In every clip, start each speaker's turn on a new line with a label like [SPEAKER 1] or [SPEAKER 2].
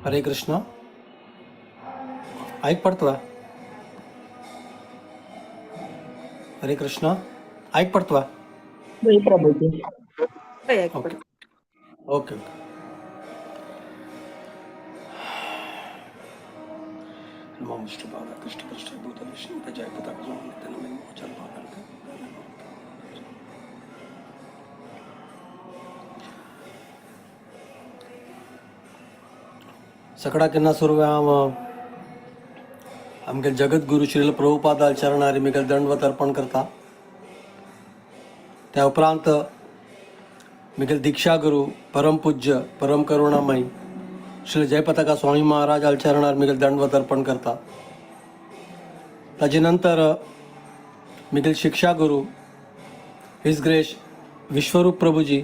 [SPEAKER 1] हरे कृष्ण. आयक पडतवा? हरे कृष्ण, आयक पडतवा?
[SPEAKER 2] जय प्रभूजी.
[SPEAKER 3] हय,
[SPEAKER 1] ओके ओके ओके. नमो विष्णुपाद कृष्ण पृष्ठ भूतले श्रीमते जय पताका स्वामी नित्यानंद चल. सकडा केन्ना सुरवे हांव आमगे जगद्गुरू श्रील प्रभुपादाल चरणारी मिगेल दंडवत अर्पण करता. त्या उपरांत मिगेल दीक्षा गुरु परम पूज्य परम करुणामयी श्री जयपताका स्वामी महाराज चरणार मिगेल दंडवत अर्पण करता. ताजे नंतर मिगेल शिक्षा गुरु his grace विश्वरूप प्रभुजी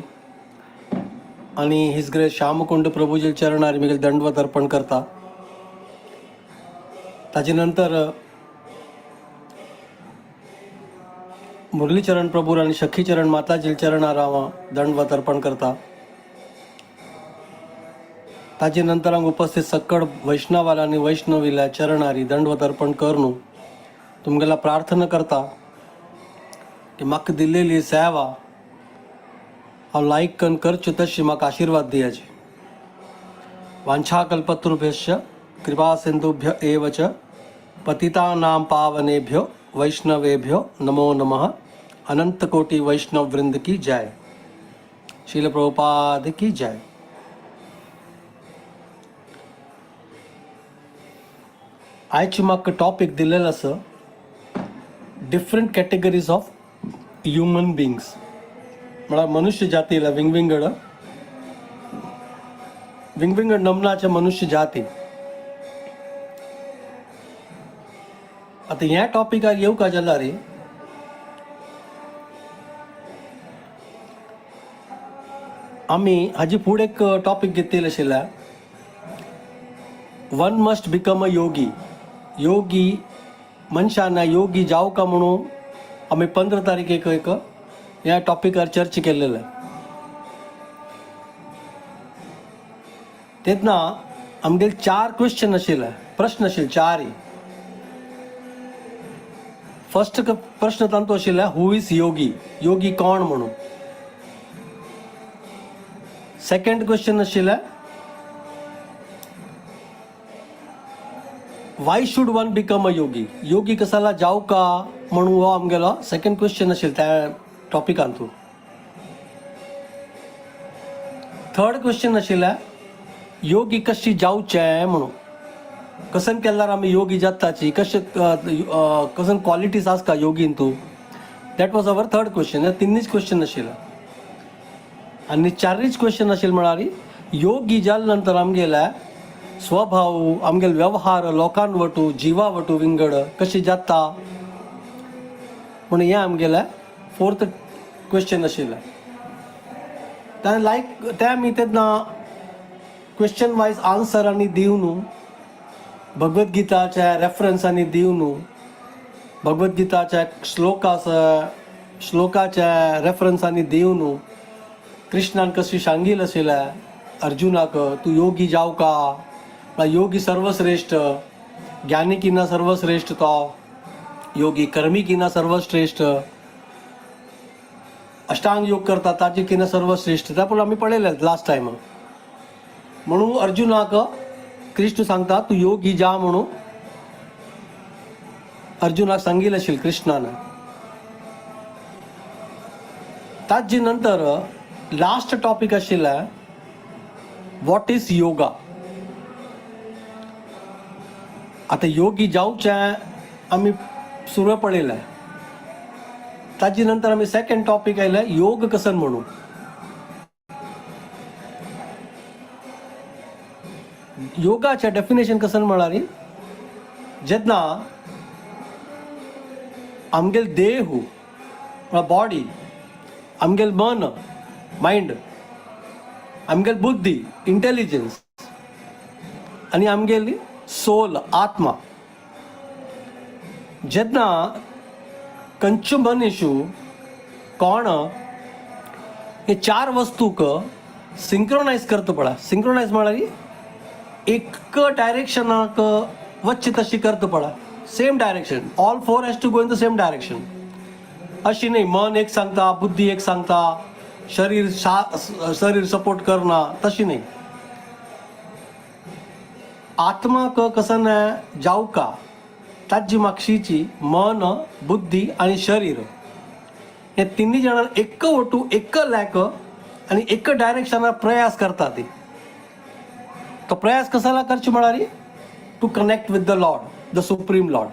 [SPEAKER 1] आणि his grace Shyamkund Prabhuji चरणार मिगेल दंडवत अर्पण करता. ताजे नंतर मुरलीचरण प्रभू आणि सखीचरण माताजी चरणार हांव दंडवत अर्पण करता. ताजे नंतर हांगा उपस्थित सक्कड वैष्णवाला आणि वैष्णवीला चरणारी दंडवत अर्पण करून तुमगेला प्रार्थना करता की म्हाका दिल्लेली सेवा हांव लायक कन करच्यो तशी म्हाका आशिर्वाद दियाचे. वाञ्छाकल्पतरुभ्यश्च कृपा सिन्धुभ्य एव च पतितानां पावनेभ्यो वैष्णवेभ्यो नमो नमः. अनंत कोटि वैष्णव वृंद की जय. श्रील प्रभुपाद की जय. आयची म्हाका टॉपीक दिलेलो आसा different categories of human beings, म्हळ्यार मनुष्य जातीला विंगविंगड विंगविंगड नमनाचे मनुष्य जाती. आतां ह्या टॉपिकार येवका जाल्यार आमी हाजी फुडें एक टॉपीक घेतिल्लें आशिल्लें, one must become a yogi. योगी मनशान योगी जावका म्हणून आमी 15 तारखेक एक ह्या टॉपिकार चर्चा केल्लेले. तेन्ना आमगेले चार क्वेश्चन आशिल्ले, प्रश्न आशिल्ले चारय. फर्स्ट प्रश्न तांचो आशिल्ले, who is योगी, योगी कोण म्हणून. सेकंड क्वेश्चन आशिल्लें, why should one become a yogi, योगी कसाला जाव का म्हणून हो आमगेलो सेकंड क्वेश्चन आशिल्लें त्या टॉपिकांतू. थर्ड क्वेश्चन आशिल्लें, योगी कशी जावचें म्हणून, कसन केल्यार आमी योगी जाताची, कशें कसन क्वॉलिटीज आसता योगीन तूं. That was our third question. तिन्नीच क्वेश्चन आशिल्लें. आनी चारीच क्वेश्चन आशिल्लें म्हळ्यार योगी जाले नंतर आमगेले स्वभाव, आमगेले व्यवहार लोकां वटू जिवा वटू विंगड कशी जाता म्हणून हें आमगेलें फोर्थ क्वेश्चन आशिल्लें. तें लायक तें आमी तेन्ना क्वेश्चन वायज आन्सर आनी दिवन भगवद्गीताच्या रेफरन्सांनी दिवन भगवद्गीताच्या श्लोकाच्या रेफरन्सांनी दिवन कृष्णान कशी सांगिल आशिल्लें अर्जुनाक, तूं योगी जाव का, योगी सर्वश्रेष्ठ, ज्ञानी किना सर्वश्रेष्ठ तो योगी, कर्मी किना सर्वश्रेष्ठ, अष्टांग योग करता ताजे किना सर्वश्रेष्ठ. त्या पण आमी पळयलें लास्ट टायम. म्हणून अर्जुनाक कृष्ण सांगता तूं योगी जा म्हणून अर्जुनाक सांगिल आशिल्लें कृष्णान. ताजे नंतर लास्ट टॉपीक आशिल्लें what is yoga. आतां योगी जावचें आमी सुरू पळयलें. ताजे नंतर आमी सेकंड टॉपीक आयलें योग कसन म्हणून. योगाचें डेफिनेशन कसन म्हळ्यार जेन्ना आमगेल देह बॉडी, आमगेल मन मायंड, आमगेल बुद्धी इंटेलिजन्स आनी आमगेली सोल आत्मा जेन्ना कंच मनीशू कोण हे चार वस्तूक सिंक्रोनायज करता पळय. सिंक्रोनायज म्हळ्यार एक डायरेक्शनाक वच्ची तशी करता पळय, same direction, all four has to go in the same direction. अशी नाही मन एक सांगता, बुद्धी एक सांगता, शरीर शरीर सपोर्ट करना, तशी नाही. आत्माक कसं ना जाऊ का ताजी मागशीची मन, बुद्धी आणि शरीर हे तिन्ही जण एक वटू, एक लॅक आणि एक डायरेक्शनात प्रयास करतात ते. तो प्रयास कशाला करची म्हणाली? To connect with the lord, the supreme lord.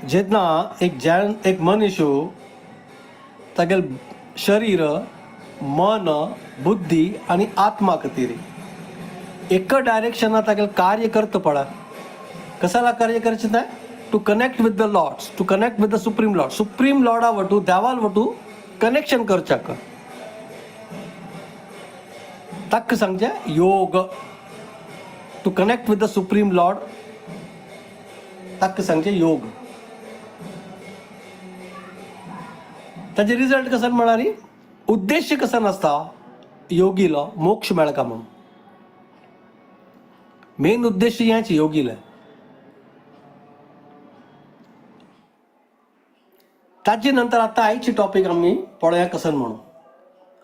[SPEAKER 1] जेन्ना एक जैन एक मनीस तागेल शरीर, मन, बुद्धी आणि आत्मा खातीर एक डायरेक्शनात तागेल कार्य करता पडा. कशाला कार्य करचें तें? To connect with the lords, to connect with the supreme lord. Supreme लॉर्डा वटू, देवाल वटू कनेक्शन करच्याक ताका सांगचें योग. To connect with the supreme lord ताका सांगचें योग. ताजे रिजल्ट कसन म्हळ्यार उद्देश्य कसन आसता योगीलो, मोक्ष मेळका म्हणून. मेन उद्देश्य हेंच योगीले. ताजे नंतर आतां आयची टॉपीक आमी पळोवया कसन म्हणून.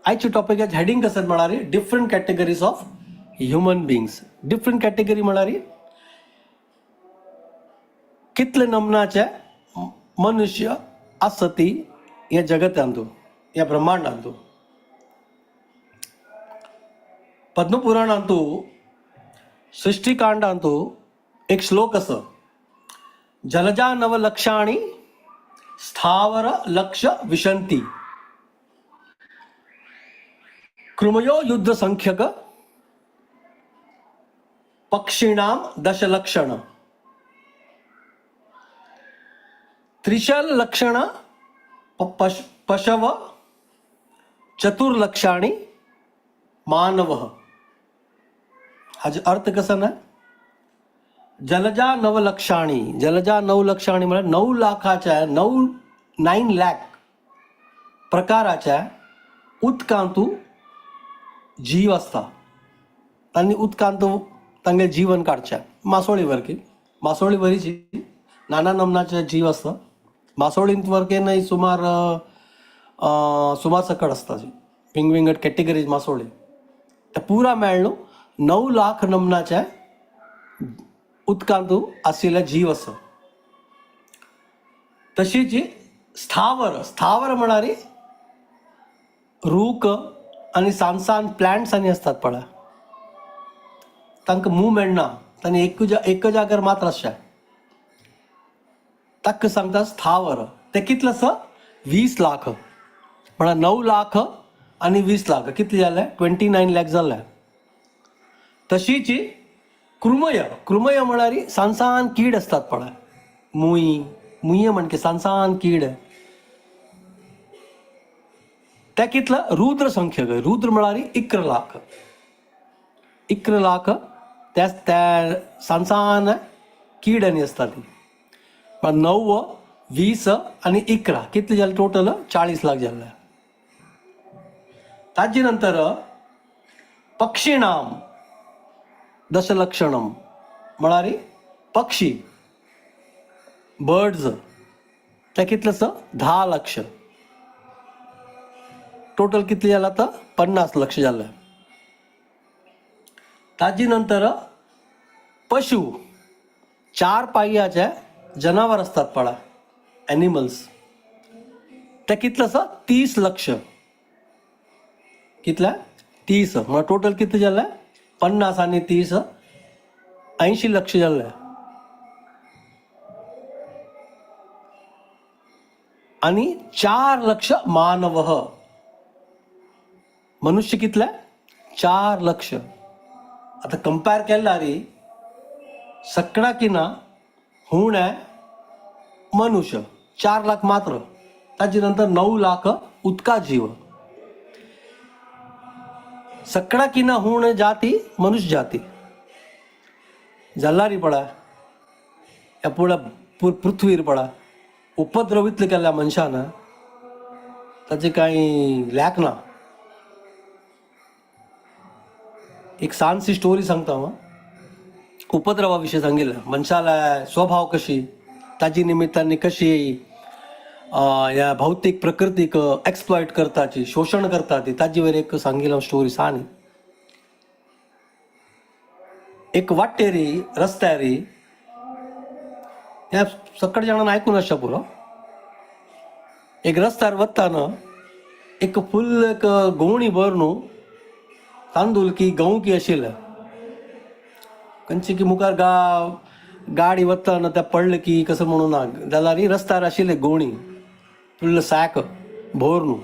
[SPEAKER 1] आयची टॉपिकाचें हेडींग कसन म्हळ्यार different categories of human beings. Different category म्हळ्यार कितले नमनाचे मनुष्य आसती ह्या जगतांतू, ह्या ब्रह्मांडांतू. पद्मपुराणांतू सृष्टिकांडांतू एक श्लोक आसा, जलजा नवलक्षाणी स्थावर लक्ष विशंती कृमयो युद्ध संख्यक पक्षिणाम दशलक्षण त्रिशल लक्षण पशव चतुर्लक्षाणी मानव. हाजो अर्थ कसो ना, जलजा नवलक्षाणी, जलजा नवलक्षाणी म्हळ्यार 9 लाखाच्या, 9 लाख प्रकाराच्या उदकांतू जीव आसता. तांणी उदकांत तांगे जीवन काडचें. मासोळी वरकी, मासोळी वरीची नाना नमनाचे जीव आसता. मासोळींत वरके न्हय सुमार सुमार सकट आसता, विंग विंगड कॅटेगरीज मासोळी. ते पुरा मेळ न्हू 9 लाख नमनाचे उदकांतू आशिल्ले जीव आसा. तशीच स्थावर, स्थावर म्हळ्यार रूख आनी सान सान प्लांट्स आनी आसतात पळय, तांकां मुवमेंट ना, तांणी एक जाग्यार मात्र आसचे, ताका सांगता स्थावर. ते कितले आसा? 20 लाख. म्हळ्यार 9 लाख आनी 20 लाख कितले जाले? 29 लाख जाले. तशीच कृमय, कृमय म्हळ्यार सान सान कीड आसतात पळय, मुय, मुये म्हणके सान सान कीड. ते कितलं? रुद्र संख्य. रुद्र म्हळ्यार 11 लाख, 11 लाख त्या त्या सान सान कीड आनी आसता ती. 9, 20 आनी 11 कितले जाले टोटल? 40 लाख जाले. ताजे नंतर पक्षिणाम दशलक्षणम म्हळ्यार पक्षी, बर्ड्स, ते कितले आसा? 10 लक्ष. टोटल कितले जाले आतां? 50 लक्ष जाले. ताजे नंतर पशु, 4 पांयाचे जनावर आसतात पळय, एनिमल्स, ते कितले आसा? 30 लक्ष. कितले? 30. म्हळ्यार टोटल कितले जाले? 50 आनी 30, 80 लक्ष जाले. आनी 4 लक्ष मानव. मनुष्य कितले? 4 लक्ष. आतां कंपेर केल्यार सगळ्या किना हूण मनुष्य 4 लाख मात्र, ताजे नंतर 9 लाख उदका जीव. सगळ्या किना हूण जाती मनुष्य जाती जल्लारी पडा, ह्या पुळ्या पृथ्वीर पडा उपद्रव इतले केल्ल्या मनशान ताचे कांय लॅक ना. एक सान स्टोरी सांगता हांव. उपद्रवा विशीं सांगिल्लें, मनशाला स्वभाव कशी, ताजी निमित्तांनी कशी ह्या भौतीक प्रकृतीक एक्सप्लॉयट करताची, शोशण करता ती, ताजे वयर एक सांगिल्लें स्टोरी सान. एक वाटेरी रस्त्यारी ह्या सकट जाणांनी आयकून आसच्या पुरो. एक रस्त्यार वताना एक फुल्ल एक गोवणी भर न्हू तांदूळ की गंव की आशिल्ले, खंयची की मुखार गाडी वताना त्या पडले की कसं म्हणून ना जाल्यार रस्त्यार आशिल्ले गोवणी फुल्ल सॅक भर न्हू.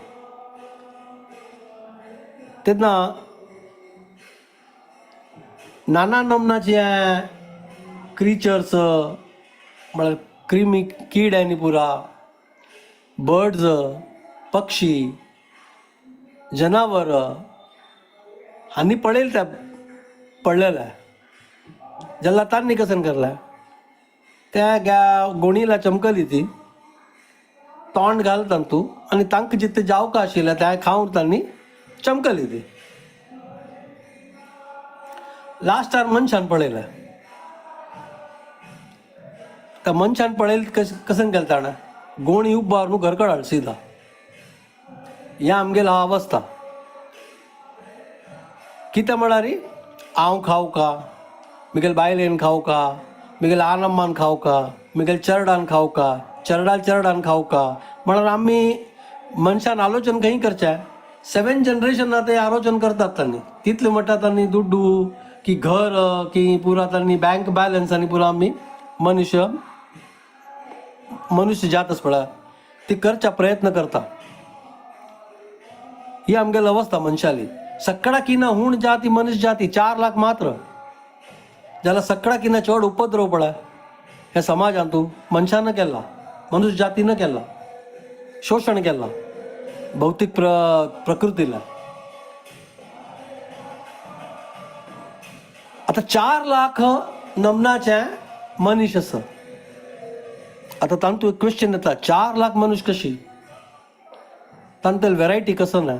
[SPEAKER 1] तेन्ना नाना नमनाचे क्रिचर्स म्हळ्यार क्रिमी कीड आनी पुरा बर्ड्स, पक्षी, जनावर हांनी पळयल त्या पडलेलं ज्याला तांनी कसन करला त्या गा गोणीला चमकली ती तोंड घाल तांतू आनी तांकां जितले जावका आशिल्लें त्या खावन तांणी चमकली ती. लास्टार मनशान पळयलें, त्या मनशान पळयल कसन केलें ताणें गोणी उबार न्हू घरकड हाड सीधा. ह्या आमगेली हा अवस्था कितें म्हळ्यार हांव खावं का, म्हगेले बायलेन खावं का, म्हगेले आनम्मान खावं का, म्हगेले चेरडान खावं का, चेरडाल चेरडान खावं का, म्हळ्यार आमी मनशान आलोचन खंय करचें? सेवन जनरेशन ते आलोचन करतात तांणी, तितले म्हणटा तांणी दुड्डू की घर की पुरा तांणी बँक बॅलन्स आनी पुरा आमी मनुष्य मनुष्य जात पळय ती करच्या प्रयत्न करता. ही आमगेली अवस्था मनशाली. सगळा किना हूण जाती मनुष्य जाती 4 लाख मात्र, ज्याला सगळा किना चड उपद्रव पळय ह्या समाजांत तूं मनशान केला, मनुष्य जातीनं केला, शोषण केला भौतिक प्रकृतीला. आता 4 लाख नमनाचे मनीस आसा. आता तांतू एक क्वेश्चन येता, 4 लाख मनुष्य कशी, तांतले व्हेरायटी कसं ना,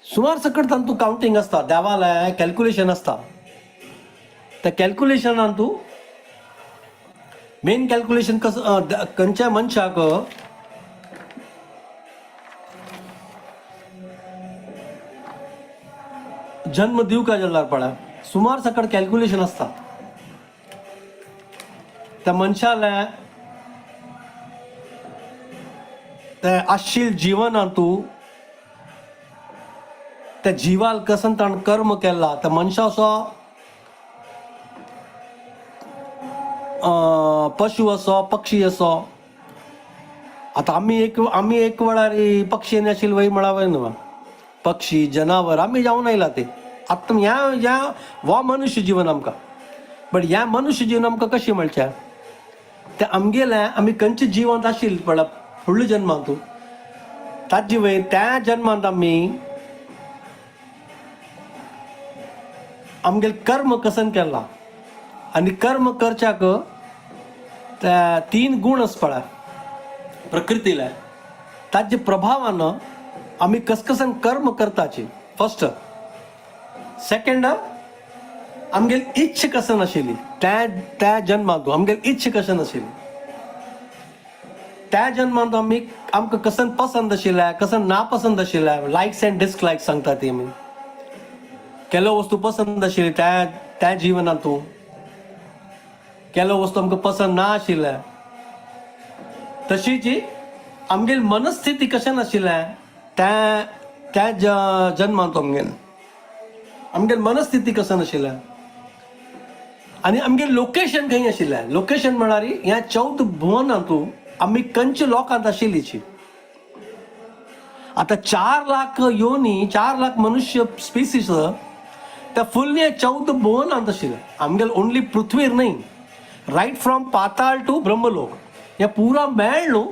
[SPEAKER 1] सुमार सकट तांतू कावंटींग आसता, देवाला कॅल्क्युलेशन आसता. त्या कॅल्क्युलेशनान तूं मेन कॅल्क्युलेशन कसं खंयच्या मनशाक जन्म दिवका जाल्यार पळय सुमार सकट कॅल्क्युलेशन आसता. त्या मनशाले ते आशिल जिवनांतू त्या जिवाल कसन ताण कर्म केला, त्या मनशाचो पशु असो पक्षी असो. आता आमी एक वेळार पक्षी आशिल्ले वय म्हळ्यार वय न्हू, पक्षी जनावर आमी जावन आयला ते. आतां ह्या ह्या हो मनुष्य जीवन आमकां, बट ह्या मनुष्य जीवन आमकां कशें मेळचें? ते आमगेलें आमी खंयचे जिवंत आशिल्ले पळय फुडल्या जन्मांतू, ताजे वयर त्या जन्मांत आमी आमगेलें कर्म कसन केलां आनी कर्म करच्याक त्या 3 गुण आसा पळय प्रकृतीला, ताजे प्रभावान आमी कसकसन कर्म करताची. फर्स्ट. सेकंड, आमगेली इच्छा कसन आशिल्ली त्या त्या जन्मांत आमगेली इच्छा कसन आशिल्ली त्या जन्मांत आमी आमकां कसन पसंद आशिल्लें कसन नापसंद आशिल्लें, लायक्स अँड डिसलायक्स सांगता ती आमी. केलो वस्तू पसंद आशिल्ली त्या त्या जिवनांत, केलो वस्तू आमकां पसंद ना आशिल्लें. तशीच आमगेली मनस्थिती कशें नाशिल्लें त्या त्या जन्मांत आमगेल आमगेली मनस्थिती कशें नाशिल्लें आनी आमगेलें लोकेशन खंय आशिल्लें. लोकेशन म्हळ्यार ह्या 14 भुवनांतू आमी खंयच्या लोकांत आशिल्लीची. आतां 4 लाख योनी, 4 लाख मनुष्य स्पिसीस त्या फुल्ल 14 भुवनांत आशिल्लें. आमगेले ओन्ली पृथ्वीर न्हय, रायट फ्रॉम पाताळ टू ब्रह्मलोक ह्या पुरा मेळ न्हू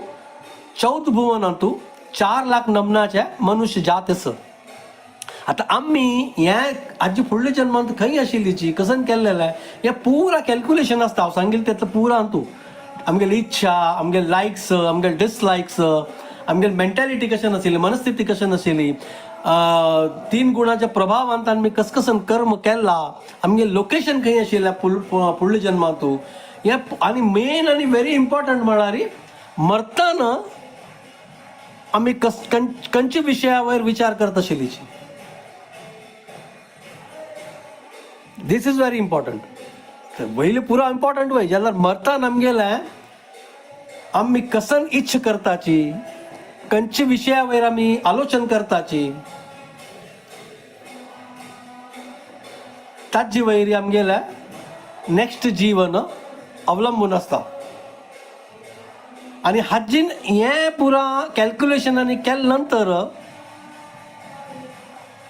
[SPEAKER 1] 14 भुवनांतू 4 लाख नमनाचे मनुष्य जात आसा. आतां आमी हें हाजे फुडल्या जन्मांत खंय आशिल्लीची कसन केल्लेलें हें पुरा कॅल्क्युलेशन आसता. हांव सांगिल्लें तेतलें पुरा तूं आमगेली इच्छा, आमगेले लायक्स, आमगेले डिसलायक्स, आमगेली मेंटेलिटी कशें नाशिल्ली, मनस्थिती कशें नाशिल्ली, तीन गुणाच्या प्रभावान आमी कसकसन कर्म केला, आमगे लोकेशन खंय आशिल्लें फुडल्या जन्मांतू हें. आनी मेन आनी व्हेरी इम्पॉर्टंट म्हळ्यार मरतना आमी कस खंयच्या विशया वयर विचार करता आशिल्लीची. This is very important. वयले पुरा इम्पॉर्टंट वय जाल्यार मरतना आमगेलें आमी कसन इच्छ करताची, खंयच्या विशया वयर आमी आलोचन करताची, ताजे वयर आमगेलें नेक्स्ट जीवन अवलंबून आसता. आनी हाजीन हें पुरा कॅल्क्युलेशन आनी केले नंतर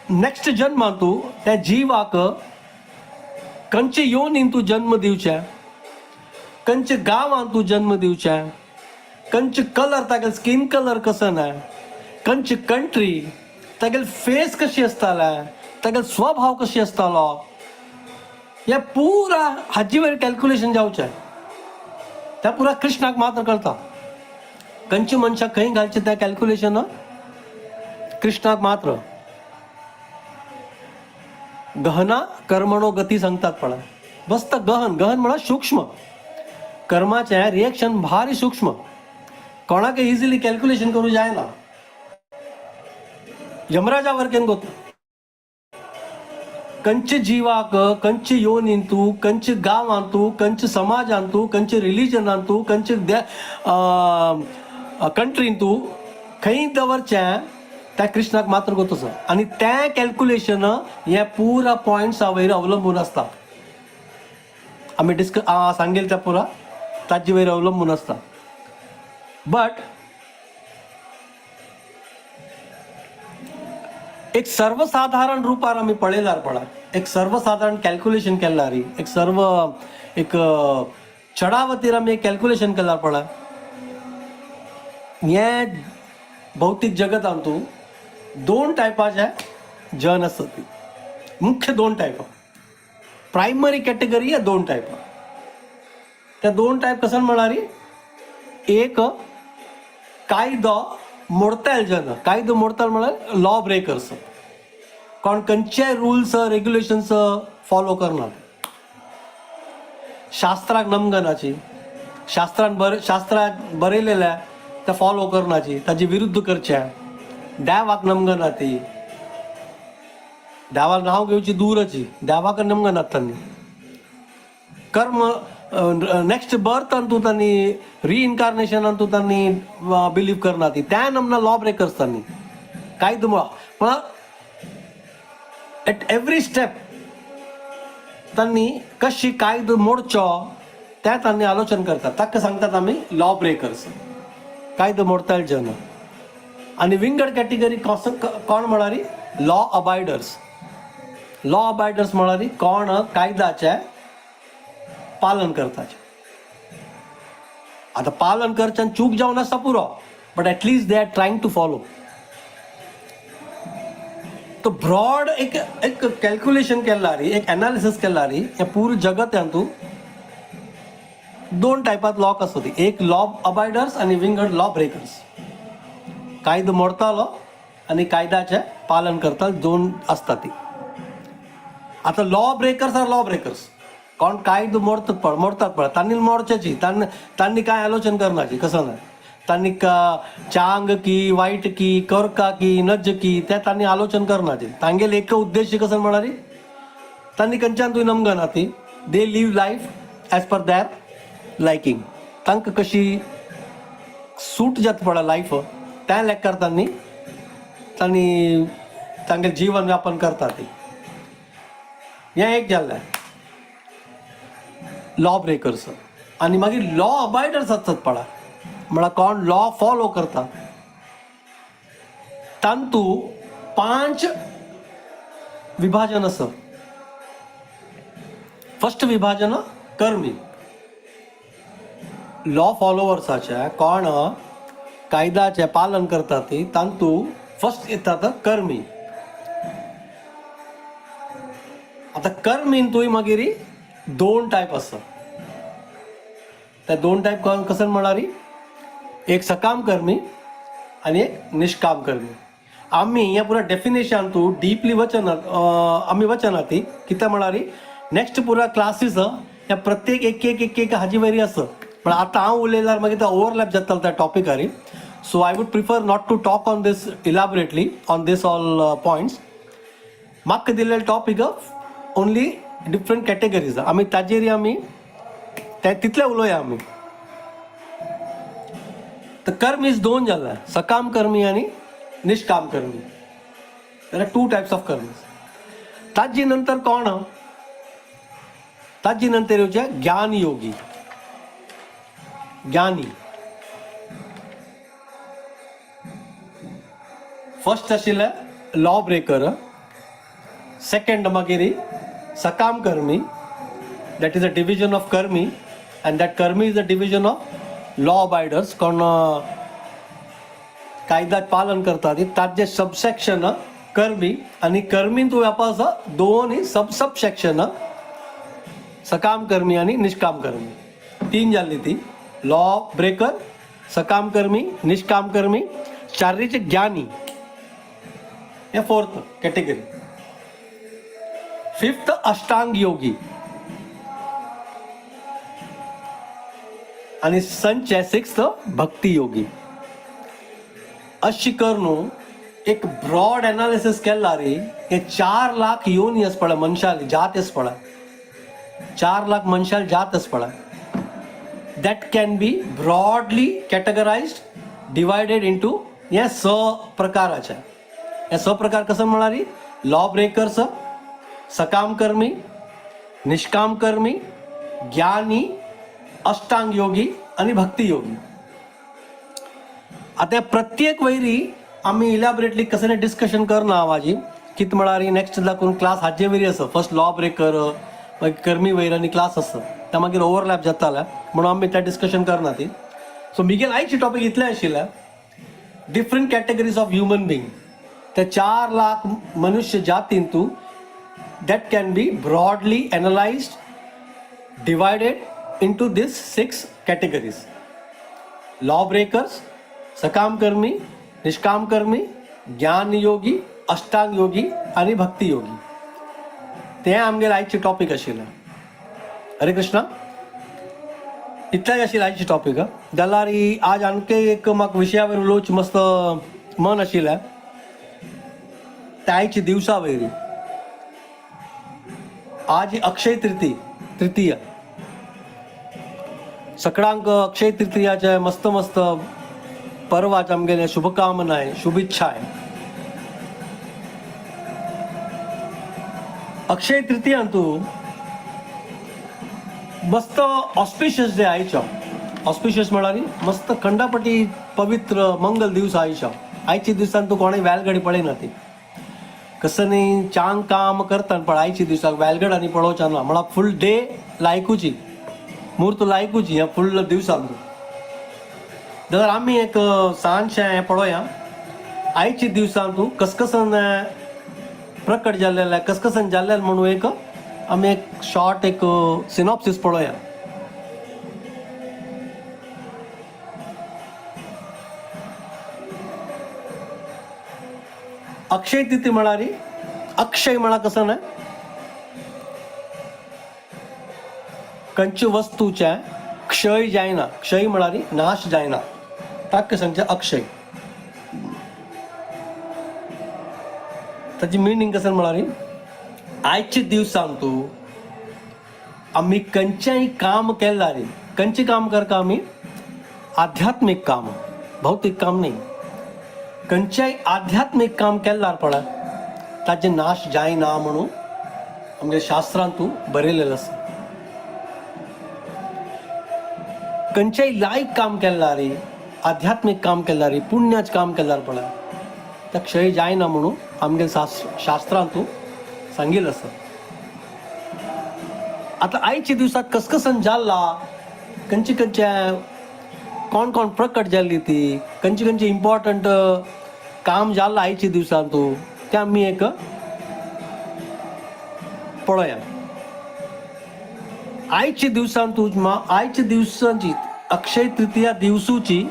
[SPEAKER 1] नेक्स्ट जन्मांतू त्या जिवाक खंयचे योनीन तूं जन्म दिवचें, खंयच्या गांवांत तूं जन्म दिवचें, खंयचे कलर, तागेले स्कीन कलर कसो ना, खंयची कंट्री, तागेले फेस कशी आसताले, तागेलो स्वभाव कशी आसतालो, हे पुरा हाजे वयर कॅल्क्युलेशन जावचें. त्या पुरा कृष्णाक मात्र कळटा. खंयच्या मनशाक खंय घालचें तें कॅल्क्युलेशन कृष्णाक मात्र. गहना कर्मणो गती सांगतात पळय, बसता गहन. गहन म्हळ्यार सूक्ष्म. कर्माचें रिएक्शन भारी सूक्ष्म, कोणाक इजिली कॅल्क्युलेशन करूं जायना. यमराजा वरकेन गोत कंच जीवाक कंच योनींतू, कंच गांवांतू, कंच समाजांतू, कंच रिलिजनांतू, कंच कंट्रींतू खंय दवरचें त्या कृष्णाक मात्र गोत आसा. आनी तें कॅल्क्युलेशन हें पुरा पॉयंट्सा वयर अवलंबून आसता. आमी डिस्क सांगेल त्या पुरा ताजे वयर अवलंबून आसता. बट एक सर्वसाधारण रुपार आमी पळयल्यार पळय, एक सर्वसाधारण कॅल्क्युलेशन केल्यार, एक सर्व एक चडावतीर आमी एक कॅल्क्युलेशन केल्यार पळय, हें भौतीक जगतांतू दोन टायपाचे जन आसतात. मुख्य दोन टायप, प्रायमरी कॅटेगरी या दोन टायप. त्या दोन टायप कसन म्हळ्यार, एक कायदो मोडताल जन. कायदो मोडताल म्हळ्यार लॉ ब्रेकर्स, कोण खंयचे रुल्स रेग्युलेशन्स फॉलो करनात, शास्त्राक नमगनाची, शास्त्रान शास्त्रात बरयलेलें तें फॉलो करनाची, ताजे विरुद्ध करचें, देवाक नमगना ती, देवाक नांव घेवची दूरची, देवाक नमगनात तांणी. कर्म नेक्स्ट बर्थान तूं तांणी रिइन्कार्नेशनान तूं तांणी बिलीव करना ती, त्या नमना लॉ ब्रेकर्स तांणी कायदो म्हळ्यार एट एवरी स्टेप तांणी कशी कायदो मोडचो त्या तांणी आलोचन करतात. ताका सांगतात आमी लॉ ब्रेकर्स, कायदो मोडताले जन. आनी विंगड कॅटेगरी कोण म्हळ्यार लॉ अबायडर्स. लॉ अबायडर्स म्हळ्यार कोण कायद्याचें पालन करताचे. आतां पालन करच्यान चूक जावन आसता पुरो, but at least they are trying to follow. तो ब्रॉड एक एक कॅल्क्युलेशन केल्यार, एक एनालिसीस केल्यार, हें पुरो जगत तूं दोन टायपात लॉक आसता ती, एक लॉ अबायडर्स आनी विंगड लॉ ब्रेकर्स. कायदो मोडतालो आनी कायद्याचें पालन करता, दोन आसता ती. आतां law breakers are law breakers, कोण कायदो मोडतात पळय, मोडतात पळय, तांणी मोडच्याची, तांणी काय आलोचन करनाची कसं ना, तांणी चांग की वायट की करका की नज की त्या तांणी आलोचन करनाची. तांगेले एक उद्देश कसं म्हळ्यार तांणी खंयच्यान तुवें नमगना ती, they live life as per their liking. तांकां कशी सूट जाता पळय लायफ त्या लेखार तांणी तांणी तांगेलें जीवन व्यापन करता ती. हें एक जाल्लें लॉ ब्रेकर्स. आनी मागीर लॉ अबायडर्स आसतात पळय, म्हळ्यार कोण लॉ फॉलो करता. तांतू 5 विभाजन आसा. फर्स्ट विभाजन कर्मी, लॉ फॉलोवर्साचे, कोण कायद्याचें पालन करता ती, तांतू फर्स्ट येतात कर्मी. आतां कर्मीन तुवें मागीर दोन टायप आसा. त्या दोन टायप कसन म्हळ्यार, एक सकाम कर्मी आनी एक निष्काम कर्मी. आमी ह्या पुरा डेफिनेशन तूं डिपली वचना, आमी वचना ती कित्याक म्हळ्यार नेक्स्ट पुरा क्लासीस ह्या प्रत्येक एक एक एक एक हाजी वयरी आसा. पण आतां हांव उलयल्यार मागीर ते ओवरलॅप जाता त्या टॉपिकार. So I would prefer not to talk on this elaborately on this all points. म्हाका दिल्ले टॉपीक ओनली डिफरंट कॅटेगरीज, आमी ताजेर आमी ते तितले उलोवया आमी. तर कर्म is दोन जाला, सकाम कर्मी आनी निष्काम कर्मी. There are two types of karmas. ताजी नंतर कोण? ताजी नंतर येवचे ज्ञान योगी, ज्ञानी. फर्स्ट आशिल्ले लॉ ब्रेकर, सेकंड मागीर सकाम कर्मी, that is a division of karmi, and that karmi is a division of law abiders, कोण कायद्यात पालन करतात ताजे सबसेक्शन कर्मी. आणि कर्मीन तूं व्यापार आसा दोन सब सबसेक्शन, सकाम कर्मी आणि निष्काम कर्मी. तीन जाल्ली ती, लॉ ब्रेकर, सकाम कर्मी, निष्काम कर्मी, चार्रीचे ज्ञानी, हे फोर्थ कॅटेगरी. फिफ्थ अष्टांग योगी आणि संच सिक्स्थ भक्ती योगी. अशी करून एक ब्रॉड एनालिसिस केला रे, हे 4 लाख योनी आसपळा मनशाली जात आसपळा, 4 लाख मनशाली जात आसपळा, that can be broadly categorised, divided into हे स प्रकाराचे. हे स प्रकार कसं म्हणाली? लॉ ब्रेकर्स, सकाम कर्मी, निष्काम कर्मी, ज्ञानी, अष्टांग योगी आणि भक्ती योगी. आता प्रत्येक वैरी आम्ही इलॅबोरेटली कसं डिस्कशन करना हाजी कित म्हळ्यार नेक्स्ट दाखवून क्लास हाजे वैरी आसा. फर्स्ट लॉ ब्रेकर, मागीर कर्मी वैर आनी क्लास आसा, त्या मागीर ओवरलॅप जाताले म्हणून आमी त्या डिस्कशन करना ती. सो मिगेल आयची टॉपीक इतलें आशिल्लें, different categories of human being, त्या 4 लाख मनुष्य जातींतू that can be broadly analysed, divided into this 6 categories: law breakers, सकाम कर्मी, निष्काम कर्मी, ज्ञान योगी, अष्टांग योगी आणि भक्ती योगी. ते आमगेले आयचे टॉपीक आशिल्लें. हरे कृष्णा. इतलें आशिल्लें आयचे टॉपीक. जाल्यार आज आणखी एक म्हाका विशया वयर उलोवचें मस्त मन आशिल्लें, ते आयच्या दिवसा वयर. आज अक्षय तृतीया. सगळ्यांक अक्षय तृतीयाचे मस्त मस्त पर्वाच आमगेले शुभकामनाय, शुभेच्छाय. अक्षय तृतीयांतू मस्त ऑस्पिशियस डे आयचो. ऑस्पिशियस म्हळ्यार मस्त खंडापटी पवित्र मंगल दिवस आयचो. आयच्या दिसान तूं कोणूय वेलगडी पळयना ती, कसं न्ही चांग काम करता पण आयच्या दिसाक वेलगड आनी पळोवचा ना, म्हळ्यार फुल डे लायकूची मूर्त लायकूची ह्या फुल दिवसान. जाल्यार आमी एक ल्हानशें हें पळोवया, आयच्या दिवसान तूं कसकसन प्रकट जाल्लें, कसकसन जाल्लें म्हणून एक आमी एक शॉर्ट एक सिनॉप्सिस पळोवया. अक्षय तिथी म्हळ्यार अक्षय म्हळ्यार कसं ना, कंच वस्तूच्या क्षय जायना, क्षय म्हळ्यार नाश जायना, ताका सांगचें अक्षय. ताची मिनींग कसं म्हळ्यार आयचे दिवसान तूं आमी खंयचेंय काम केलां रे, खंयचें काम करता आमी? आध्यात्मीक काम, भौतीक काम न्ही. खंयचेंय आध्यात्मीक काम केल्यार पळय ताचे नाश जायना म्हणून आमच्या शास्त्रांत तूं बरयलेलें आसा. खंयचेंय लायक काम केल्यार रे, आध्यात्मीक काम केल्यार रे, पुण्याचें काम केल्यार पळय त्या क्षय जायना म्हणून आमगे शास्त्रांत तूं सांगिल्लें आसा. आतां आयच्या दिवसाक कसकसन जाल्ला, खंयचे खंयचे कोण कोण प्रकट जाल्ली ती, खंयचे खंयचे इम्पॉर्टंट काम जाल्लां आयच्या दिवसान तूं, तें आमी एक पळोवया. आयच्या दिवसान तूं आयच्या दिवसांची अक्षय तृतीया दिवसूची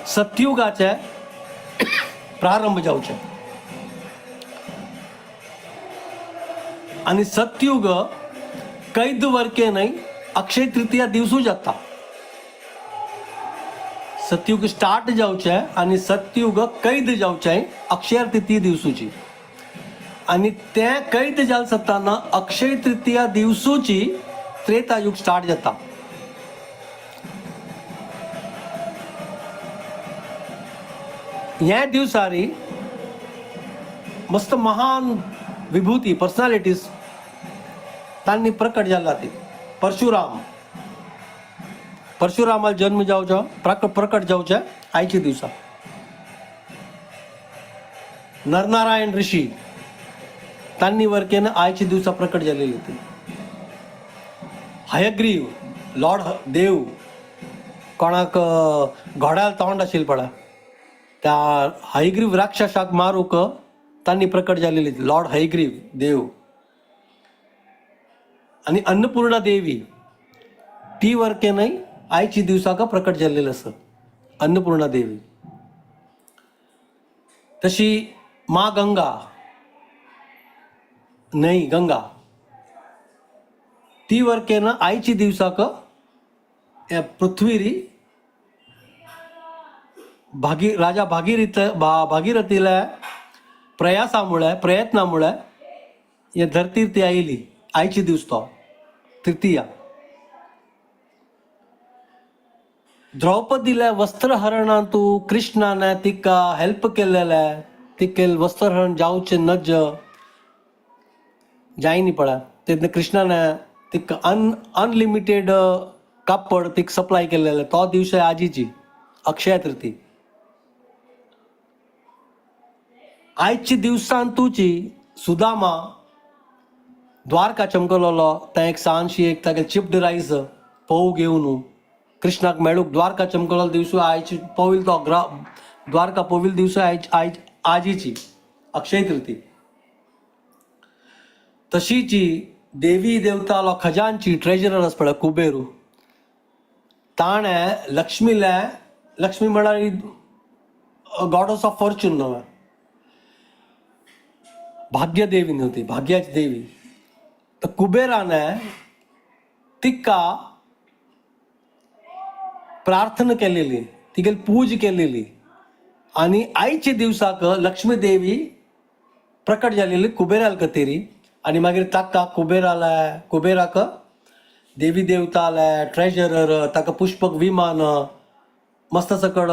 [SPEAKER 1] सतयुगाचे प्रारंभ जावचे. आनी सत्युग कैद वरके न्हय अक्षय तृतीया दिवसू जाता. सत्युग स्टार्ट जावचें आनी सत्युग कैद जावचें अक्षय तृतीय दिवसूची. आनी तें कैद जाल सताना अक्षय तृतीया दिवसूची त्रेतायुग स्टार्ट जाता. ह्या दिवसारी मस्त महान विभूती पर्सनालिटीज तांणी प्रकट जाला ती. परशुराम, परशुरामाल जन्म जावचो, प्रकट जावचे आयच्या दिवसा. नरनारायण ऋषी तांनी वरकेन आयच्या दिवसा प्रकट जालेली ती. हयग्रीव लॉर्ड देव, कोणाक घोड्याल तोंड आशिल्लें पळय, त्या हयग्रीव राक्षसाक मारूंक तांणी प्रकट जालेली लॉर्ड हयग्रीव देव. आनी अन्नपूर्णा देवी ती वरकेनय आयच्या दिवसाक प्रकट जाल्लेली आसा अन्नपूर्णा देवी. तशी मा गंगा न्हंय गंगा ती वरकेन आयच्या दिवसाक ह्या पृथ्वीरी राजा भागीरथ भागीरथील्या प्रयासामुळे प्रयत्नामुळे हे धरतीर ती आयली आयची दिवस तो तृतीया. द्रौपदील्या वस्त्रहरणांतू कृष्णाने तिका हेल्प केलेले, तिकेल वस्त्रहरण जावचे नज जायनी पळय, तेन्ना कृष्णाने तिका अनलिमिटेड कापड तिका सप्लाय केलेले, तो दिवस आजीची अक्षय तृतीय. आयच्या दिवसान तुजी सुदामा द्वारका चमकलोलो, तें एक सानशी एक तागे चिप्ड रायस पोव घेवन कृष्णाक मेळूंक द्वारका चमकलोलो दिवसू आयची पविल तो द्वारका पविल दिवसू आयच आयच आजीची अक्षय तृतीय. तशीची देवी देवतालो खजानची ट्रेजरर आसा पळय कुबेरू, ताणें लक्ष्मीले, लक्ष्मी म्हळ्यार गॉडस ऑफ फॉर्च्यून न्हय, भाग्यदेवी न्हय ती, भाग्याची देवी. तर कुबेराने तिका प्रार्थना केलेली, तिगेली पूज केलेली आनी आयच्या दिवसाक लक्ष्मी देवी प्रकट जालेली कुबेराल कतेरी. आनी मागीर ताका कुबेराला, कुबेराक देवी देवताले ट्रेजरर, ताका पुष्पक विमान, मस्त सकड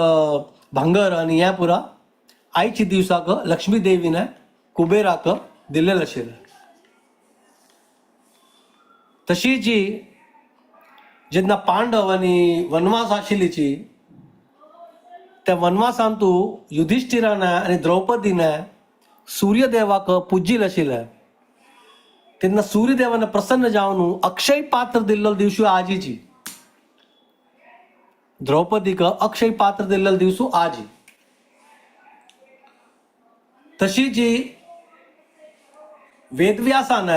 [SPEAKER 1] भांगर आनी हें पुरा आयच्या दिवसाक लक्ष्मी देवीने कुबेराक दिल्लेलें आशिल्लें. तशीची जेन्ना पांडव आनी वनवास आशिल्लीची त्या वनवासांतू युधिष्ठिरान आनी द्रौपदीने सूर्यदेवाक पुजील आशिल्लें, तेन्ना सूर्यदेवान प्रसन्न जावन अक्षय पात्र दिल्लो दिवसू आजीची, द्रौपदीक अक्षय पात्र दिल्लो दिवसू आजी. तशीची वेदव्यासान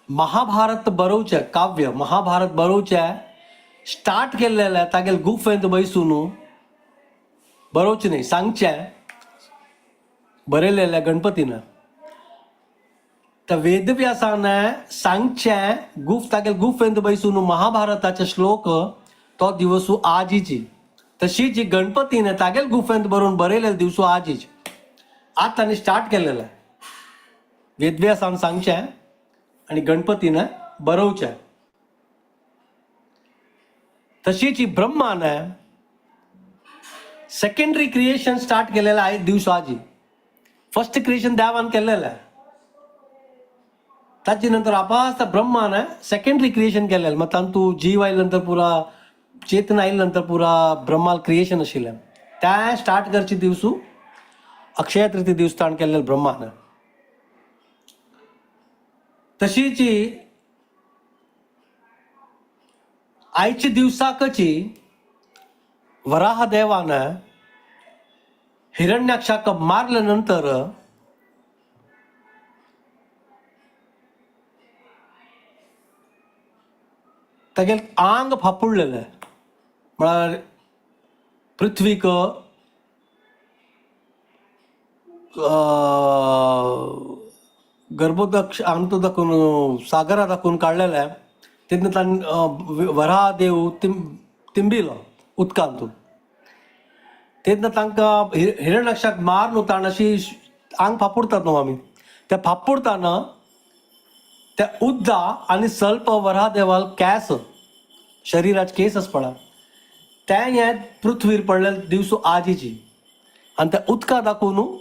[SPEAKER 1] महाभारत बरोवचें काव्य, महाभारत बरोवचें स्टार्ट केल्लें तागेले गुफेंत बैसून बरोवचें न्हय सांगचें बरयलेलें गणपतीन. त्या वेदव्यासान सांगचें गुफ तागेले गुफेंत बैसून महाभारताचे श्लोक तो दिवसू आजीची. तशीच गणपतीन तागेले गुफेंत बरोवन बरयलेले दिवसू आजीची. आज तांणी स्टार्ट केलेलें वेदव्यासान सांगचें आनी गणपतीन बरोवचें. तशीच ब्रह्मान सेकंडरी क्रिएशन स्टार्ट केलेलं आहे दिवसाजी. फर्स्ट क्रिएशन देवान केलेलं आहे, ताचे नंतर आपास ब्रह्मान सेकंडरी क्रिएशन केलेलं. मग तांतू जीव आयले नंतर पुरा चेतन आयले नंतर पुरा ब्रह्माल क्रिएशन आशिल्लें, त्या स्टार्ट करचे दिवसू अक्षय तृतीय दिवस ताण केलेलं ब्रह्मान. तशीच आयच्या दिवसाकची वराह देवान हिरण्याक्षाक मारल्यानंतर तागेलें आंग फापुडलेलें, म्हळ्यार पृथ्वीक गर्भोदक्ष आमतो दाखवून सागरा दाखवून काडलेले तेन्ना तांणी वराह देव तिंबिलो उदकांतून. तेन्ना तांकां हिरण्याक्षाक मार न्हू ताण अशी आंग फापुडतात न्हू आमी, त्या फापुडताना त्या उद्दा आनी सल्प वराह देवाल केस शरिराचे केस आसपळा त्या हें पृथ्वीर पडलेले दिवसो आजीची. आनी त्या उदका दाखोवन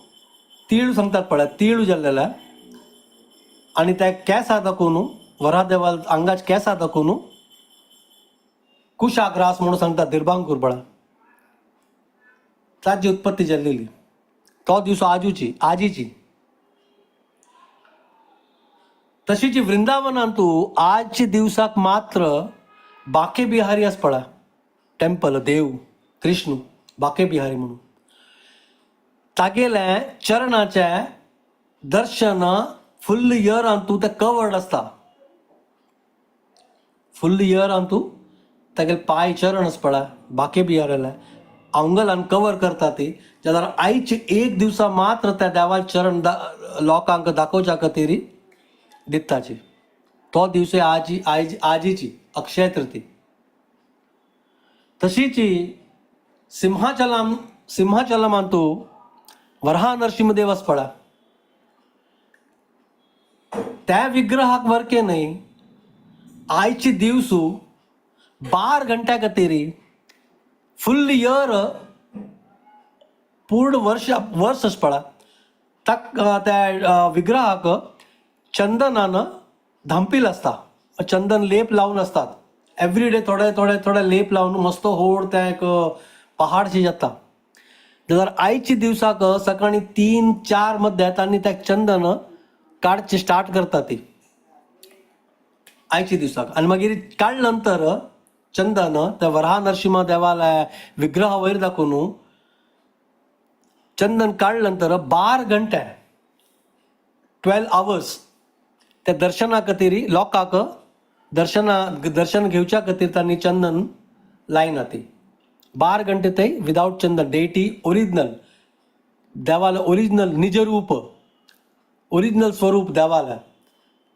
[SPEAKER 1] तीळ सांगतात पळय तीळ जाल्लेले आनी त्या केसा दाखोवन वराह देवाल आंगाचे केसा दाखोवन कुशाग्रास म्हणून सांगतात दिर्बांकूर पळय ताजी उत्पत्ती जाल्लेली तो दिवस आजूची आजीची. तशीच वृंदावनांतू आजच्या दिवसाक मात्र बाके बिहारी आस पळय टेम्पल देव कृष्ण बाके बिहारी म्हणून तागेले चरणाचे दर्शन फुल्ल इयरांतू ते कवर्ड आसता. फुल्ल इयरांतू तागेले पांय चरण आस पळय बाके बिहाराले आंगलान कवर करता ती जाल्यार आयचे एक दिवसा मात्र त्या देवाल चरण लोकांक दाखोवच्या खातीर दिताची. तो दिवस आजी आयज आजीची अक्षय तृती. तशीच सिंहाचलम सिंहाचलमांतू वराह नरसिंहदेव आस पळय त्या विग्रहाक वरके न्हय आयचे दिवसू 12 घंट्या खातीर फुल्ल इयर पूर्ण वर्ष वर्स आस पळय ताक त्या विग्रहाक चंदनान धांपील आसता चंदन लेप लावन आसतात एवरी डे थोडे थोडे थोडे लेप लावन मस्त होड त्या एक पहाडशी जाता. जाल्यार आयच्या दिवसाक सकाळी 3-4 मध्ये तांणी त्या चंदन काडचे स्टार्ट करता ती आयच्या दिवसाक. आनी मागीर काडले नंतर चंदन त्या वराह नरसिंह देवाला विग्रह वयर दाखोवन चंदन काडले नंतर 12 घंटे 12 आवर्स त्या दर्शना खातीर लोकांक दर्शन घेवच्या खातीर तांणी चंदन लायना ती 12 घंटे ते विदाउट चंदन डेटी ओरिजिनल देवाला ओरिजिनल निजरूप ओरिजिनल स्वरूप देवाला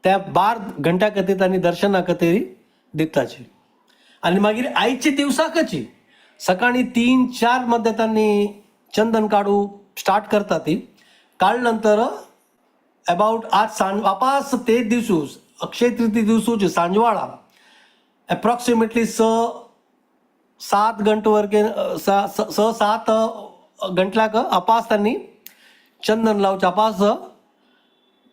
[SPEAKER 1] त्या 12 घंट्या खातीर तांणी दर्शना खातीर दिताची. आनी मागीर आयचे दिवसाकची सकाळी 3-4 मध्ये तांणी चंदन काडू स्टार्ट करता ती काडले नंतर अबाउट आज सांज वापास ते दिवसूच अक्षय तृतीय दिवसूच सांजवाळा एप्रॉक्सिमेटली 6-7 घंटे वरके 6-7 घंटल्याक अपास तांणी चंदन लावचे अपास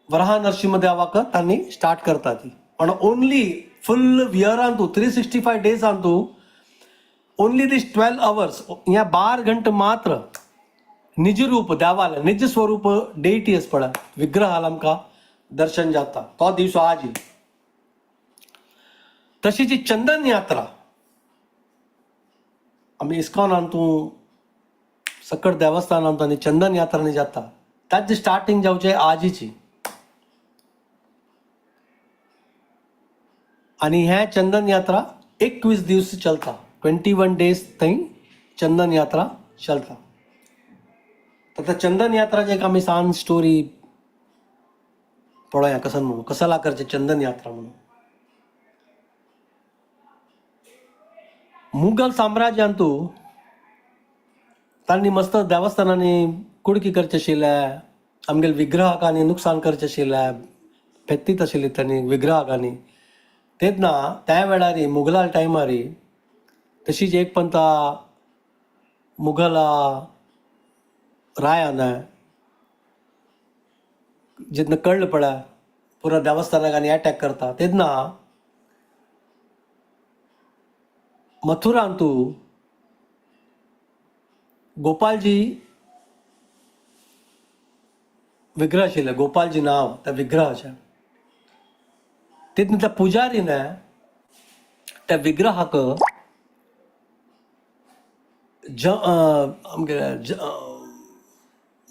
[SPEAKER 1] वराह नरसिंह देवाक तांणी स्टार्ट करता ती. पण ओनली फुल्ल इयरांतू 365 डेजांतू ओनली दीस 12 आवर्स ह्या 12 घंटे मात्र निजरूप देवाला निज स्वरूप डेटी आस पळय विग्रहाल आमकां दर्शन जाता तो दिवस आजी. तशीच चंदन यात्रा आमी इस्कॉनांतू सकट देवस्थानांतू आनी चंदन यात्रांनी जाता ताची स्टार्टिंग जावचे आजीची. आनी हे चंदन यात्रा 21 दिवस चलता 21 डेज थंय चंदन यात्रा चलता. तर चंदन यात्राचे एक आमी सान स्टोरी पळोवया कसन म्हणून कसला करचे चंदन यात्रा म्हणून. मुघल साम्राज्यांतू तांणी मस्त देवस्थानांनी कुडकी करचे आशिल्ले आमगेले विग्रहाकांनी नुकसान करचे आशिल्ले फेत्तीत आशिल्ली तांणी विग्रहाकांनी. तेन्ना त्या वेळार मुघला टायमार तशीच एक पंता मुघला रायान जेन्ना कळ्ळें पळय पुरा देवस्थानाक आनी एटॅक करता तेन्ना मथुरांतू गोपालजी विग्रह आशिल्ले गोपालजी नांव त्या विग्रहाचें. तेन्ना त्या पुजारीन त्या विग्रहाक आमगे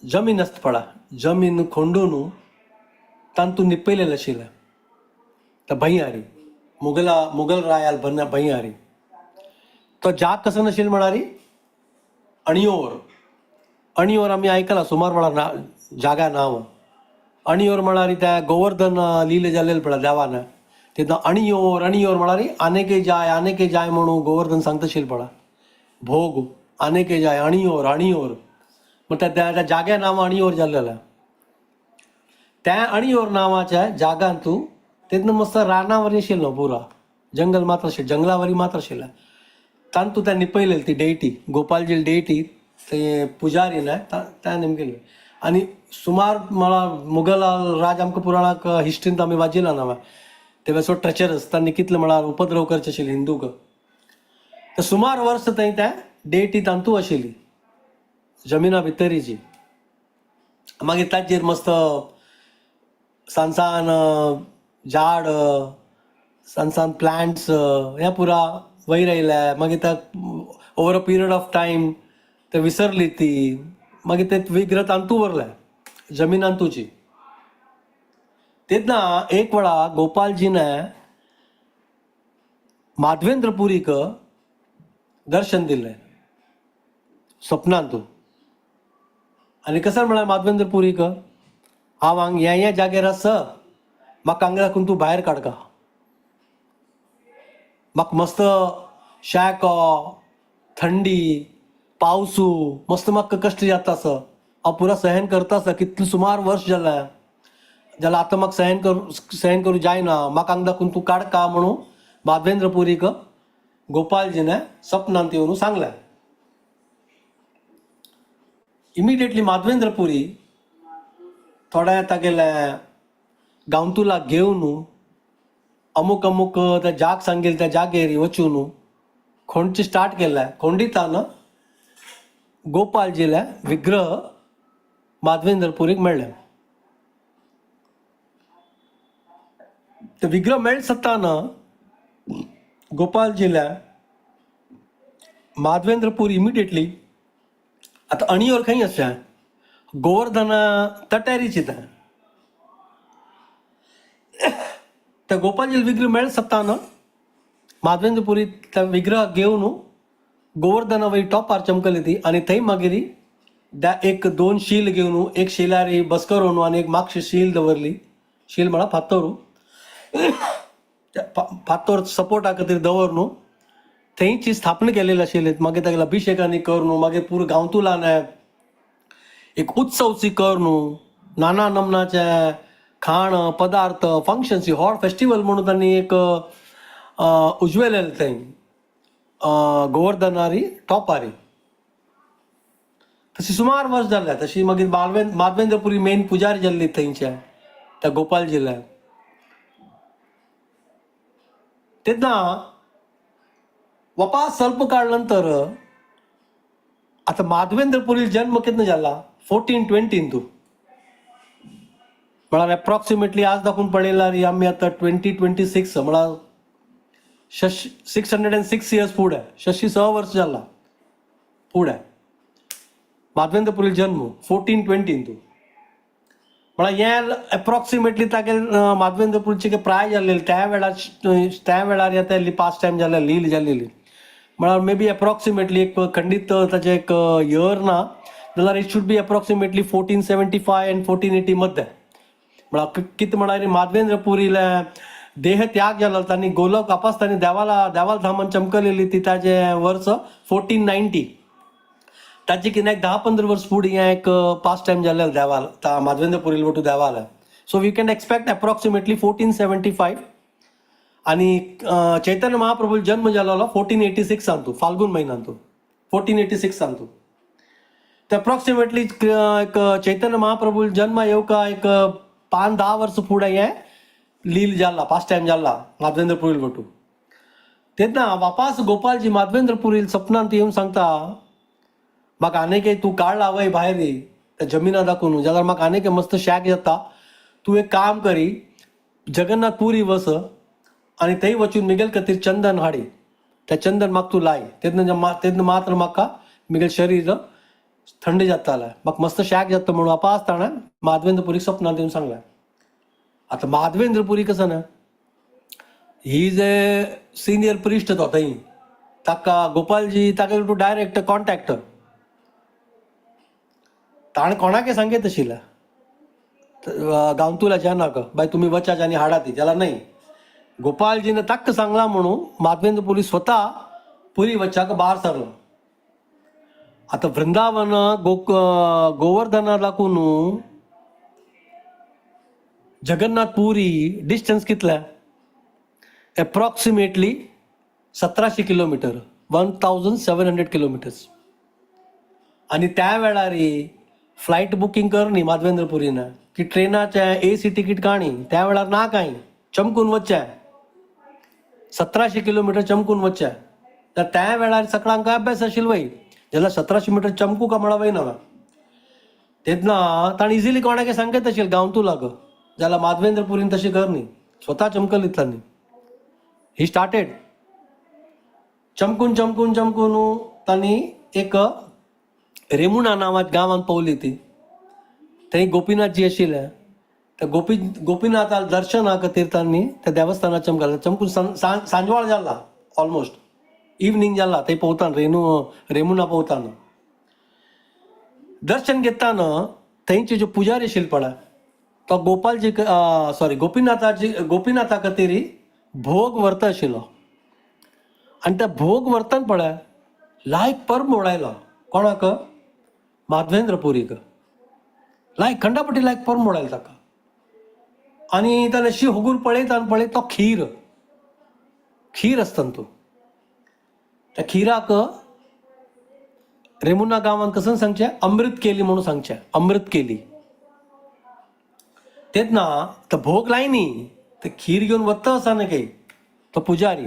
[SPEAKER 1] जमीन आसता पळय जमीन खोंडून तांतून निपयलेलें आशिल्लें त्या भंयारी मुघल रायाल भंयारी. तो जाग कसो नाशिल्लो म्हळ्यार अणियोर. अणियोर आमी आयकलां सुमार वेळार ना जागा नांव. अणियोर म्हळ्यार त्या गोवर्धन लिहिले जाल्लें पळय देवान, तेन्ना अणियोर अणियोर म्हळ्यार आनेके जाय आनेके जाय म्हणून गोवर्धन सांगता पळय, भोग आनेके जाय अणियोर अणियोर. मग त्या त्या जाग्या नांव अणियोर जाल्लें. त्या अणियोर नांवाच्या जागांतू तेन्ना मस्त रानावरी आशिल्लो, पुरा जंगल मात्र आशिल्लें, जंगलावरी मात्र आशिल्लें. तांतू त्या निपयलेली ती डेटी, गोपालजी डेटी, ते पुजारी ना त्या नेमकेले. आनी सुमार म्हळ्यार मुगल राज आमकां पुराणाक हिस्ट्रींत आमी वाचिलां ना, ते सो ट्रेचरस, तांणी कितले म्हळ्यार उपद्रव करचे आशिल्ले हिंदूक. तर सुमार वर्स थंय त्या डेटी तांतू आशिल्ली जमिना भितरीची. मागीर ताचेर मस्त सान सान झाड, सान सान प्लांट्स ह्या पुरा वयर आयल्या. मागीर त्या over a period of time ते विसरली ती. मागीर ते विग्रह तांतू उरले जमिनान तुजी. तेन्ना एक वेळा गोपालजीने माधवेंद्रपुरीक दर्शन दिलें स्वप्नांतू. आनी कसं म्हळ्यार माधवेंद्रपुरीक, हांव हांग ह्या ह्या जाग्यार आसा, म्हाका हांगा दाखून तूं भायर काडका, म्हाका मस्त शाक, थंडी, पावसू, मस्त म्हाका कश्ट जाता आसा, हांव पुरा सहन करता आसा, कितलें सुमार वर्स जालें जाल्यार आतां म्हाका सहन करूं जायना, म्हाका हांगा दाखून तूं काडका म्हणून माधवेंद्रपुरीक गोपालजीने सपनांत येवन सांगलें. इमिडिएटली माधवेंद्रपुरी थोड्या तागेल्या गांवतुलाक घेवन अमुक अमुक त्या जाग सांगेल त्या जागेर वचून खोंडचे स्टार्ट केलें. खोंडितान गोपालजीले विग्रह माधवेंद्रपुरीक मेळ्ळें. ते विग्रह मेळ सताना गोपालजील्या माधवेंद्रपुरी इमिडिएटली आतां अणियोर खंय आसा, गोवर्धना तटारीची. त्या गोपालजी विग्रह मेळ सताना माधवेंद्रपुरी त्या विग्रह घेवन गोवर्धना वयर टॉपार चमकली ती. आनी थंय मागीर त्या एक दोन शील घेवन, एक शिलारी बस करून आनी एक मागशी शील दवरली. शील म्हळ्यार फातोर, फातोर सपोर्टा खातीर दवरून थंयची स्थापना केलेली आशिल्ली. मागीर तागेले अभिषेकांनी करून मागीर पुरो गांवतुलान एक उत्सवची करून नाना नमनाचे खाण पदार्थ फंक्शन्स हॉड फेस्टिवल म्हणून तांणी एक उजवेलेलें थंय गोवर्धनारी टॉपारी. तशी सुमार वर्स जाले. तशी मागीर माधवेंद्रपुरी मेन पुजारी जाल्ली थंयच्या त्या गोपाल जिल्ल्याक. तेन्ना वपा स्वल्प काळ नंतर आता माधवेंद्रपुरी जन्म केन्ना जाला, 1420 तूं म्हळ्यार एप्रॉक्सिमेटली आज दाखोवन पळयल्यार आमी आतां 2026, म्हळ्यार 606 इयर्स फुडें, 606 वर्स जाला फुडें माधवेंद्रपुरी जन्म 1420 तूं. म्हळ्यार हें एप्रॉक्सिमेटली तागे माधवेंद्रपुरीचे प्राय जाल्लेली त्या वेळार, त्या वेळार येता पास्ट टायम जाल्ले लील जाल्लेली. म्हळ्यार मे बी एप्रॉक्सिमेटली एक खंडीत ताचें एक इयर ना जाल्यार it should be approximately 1475 and 1480 मध्य. म्हळ्यार कितें म्हळ्यार माधवेंद्रपुरीले देह त्याग जालो तांणी गोलोक वापस तांणी देवाला देवाल धामान चमकलेली ती ताजें वर्स 1490. ताचे कितें एक 10-15 वर्स फुडें हें एक पास्ट टायम जाल्लें देवाल माधवेंद्रपुरील वटू देवाल. So we can expect approximately 1475. आनी चैतन्य महाप्रभू जन्म जालो 1486 तूं, फाल्गुन म्हयन्यांतू 1486 तूं. ते एप्रॉक्सिमेटली एक चैतन्य महाप्रभू जन्म येवका एक 5-10 वर्स फुडें हें लील जाला, पास्ट टायम जाला माधवेंद्रपुरील वटू. तेन्ना वापास गोपालजी माधवेंद्रपुरील सपनांत येवन सांगता, म्हाका आनीक तूं काडला वय भायर त्या जमिना दाखोवन जाल्यार म्हाका आनीक मस्त शॅक जाता. तूं एक काम करी, जगन्नाथ पुरी वस आनी थंय वचून मिगेल खातीर चंदन हाडी, तें चंदन म्हाका तूं लाय, तेन्ना तेन्ना मात्र म्हाका मिगेल शरीर थंड जातालें, म्हाका मस्त शॅक जाता म्हणून वापास ताणें माधवेंद्रपुरीक सपनांत येवन सांगलें. आतां माधवेंद्रपुरी कसो ना, he is a senior priest तो थंय, ताका गोपालजी ताका टू डायरेक्ट कॉन्टॅक्ट, ताणें कोणाकय सांगयत आशिल्लें. गांवतुलाच्या नाका बाय तुम्ही वचाच आणि हाडा ती त्याला नाही. गोपालजीनं ताक्क सांगला म्हणून माधवेंद्र पुरी स्वतः पुरी वचाक बाहेर सरलं. आता वृंदावन गोवर्धना लागून जगन्नाथपुरी डिस्टन्स कितला? Approximately 1700 kilometre, 1700 kilometres. आणि त्या वेळारी फ्लाईट बुकिंग करणी माधवेंद्रपुरीनं की ट्रेनाच्या AC ticket काणी त्या वेळार ना काही, चमकून वच्चा 1700 किलोमीटर चमकून वच्चा. तर त्या वेळार सगळ्यांका अभ्यास असेल वय ज्याला 1700 मीटर चमकू का म्हणा वय नवा तेतना ताण इझिली कोणाके सांगत असेल गांवतू लाग ज्याला माधवेंद्रपुरीन तशी करणी स्वतः चमकल इतला. He started चमकून चमकून चमकून तांणी एक रेमुणा नांवात गांवांत पावली ती. थंय गोपीनाथजी आशिल्ले. त्या गोपीनाथा दर्शना खातीर तांणी त्या देवस्थानात चमकाले चमकून. सांजवाळ जाला, ऑलमोस्ट इवनींग जाला. थंय पोवताना रेमुणा पोवताना दर्शन घेताना थंयचे जो पुजारी आशिल्ले पळय तो गोपालजी, सॉरी, गोपीनाथाची गोपीनाथा खातीर भोग व्हरता आशिल्लो. आनी त्या भोग व्हरतना पळय लायक परब मोडायलो. कोणाक? माधवेंद्रपुरीक. लायक खंडापटी लायक परब मोडायलो ताका. आनी ताणें अशी हुगूर पळयता आनी पळयत तो खीर खीर आसता न्हू तो त्या खिराक रेमुना गांवांत कसं सांगचें अमृत केली म्हणून सांगचें, अमृत केली. तेन्ना तो भोग लायनी ते खीर घेवन वता आसा न्ही तो पुजारी,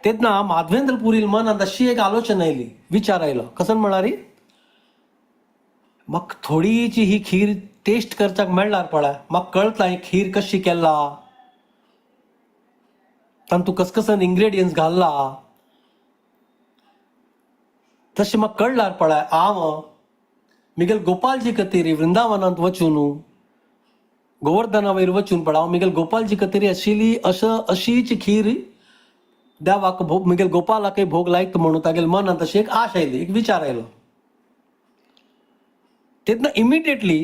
[SPEAKER 1] तेन्ना माधवेंद्र पुरील मनांत अशी एक आलोचना आयली, विचार आयलो. कसं म्हणारी, म्हाका थोडीची ही खीर टेस्ट करच्याक मेळ्ळार पळय म्हाका कळटा ही खीर कशी केला, तातूंत कसकसन इंग्रेडियंट्स घाल्ला, तशें म्हाका कळ्ळार पळय हांव मिगेल गोपालजी खातीर वृंदावनांत वचून गोवर्धना वयर वचून पळय हांव मिगेल गोपालजी खातीर आशिल्ली अशीच खीर देवाक भोग मिगेल गोपालाकय भोग लायत म्हणून तागेले मनांत अशी एक आश आयली, एक विचार आयलो. तेन्ना इमिडिएटली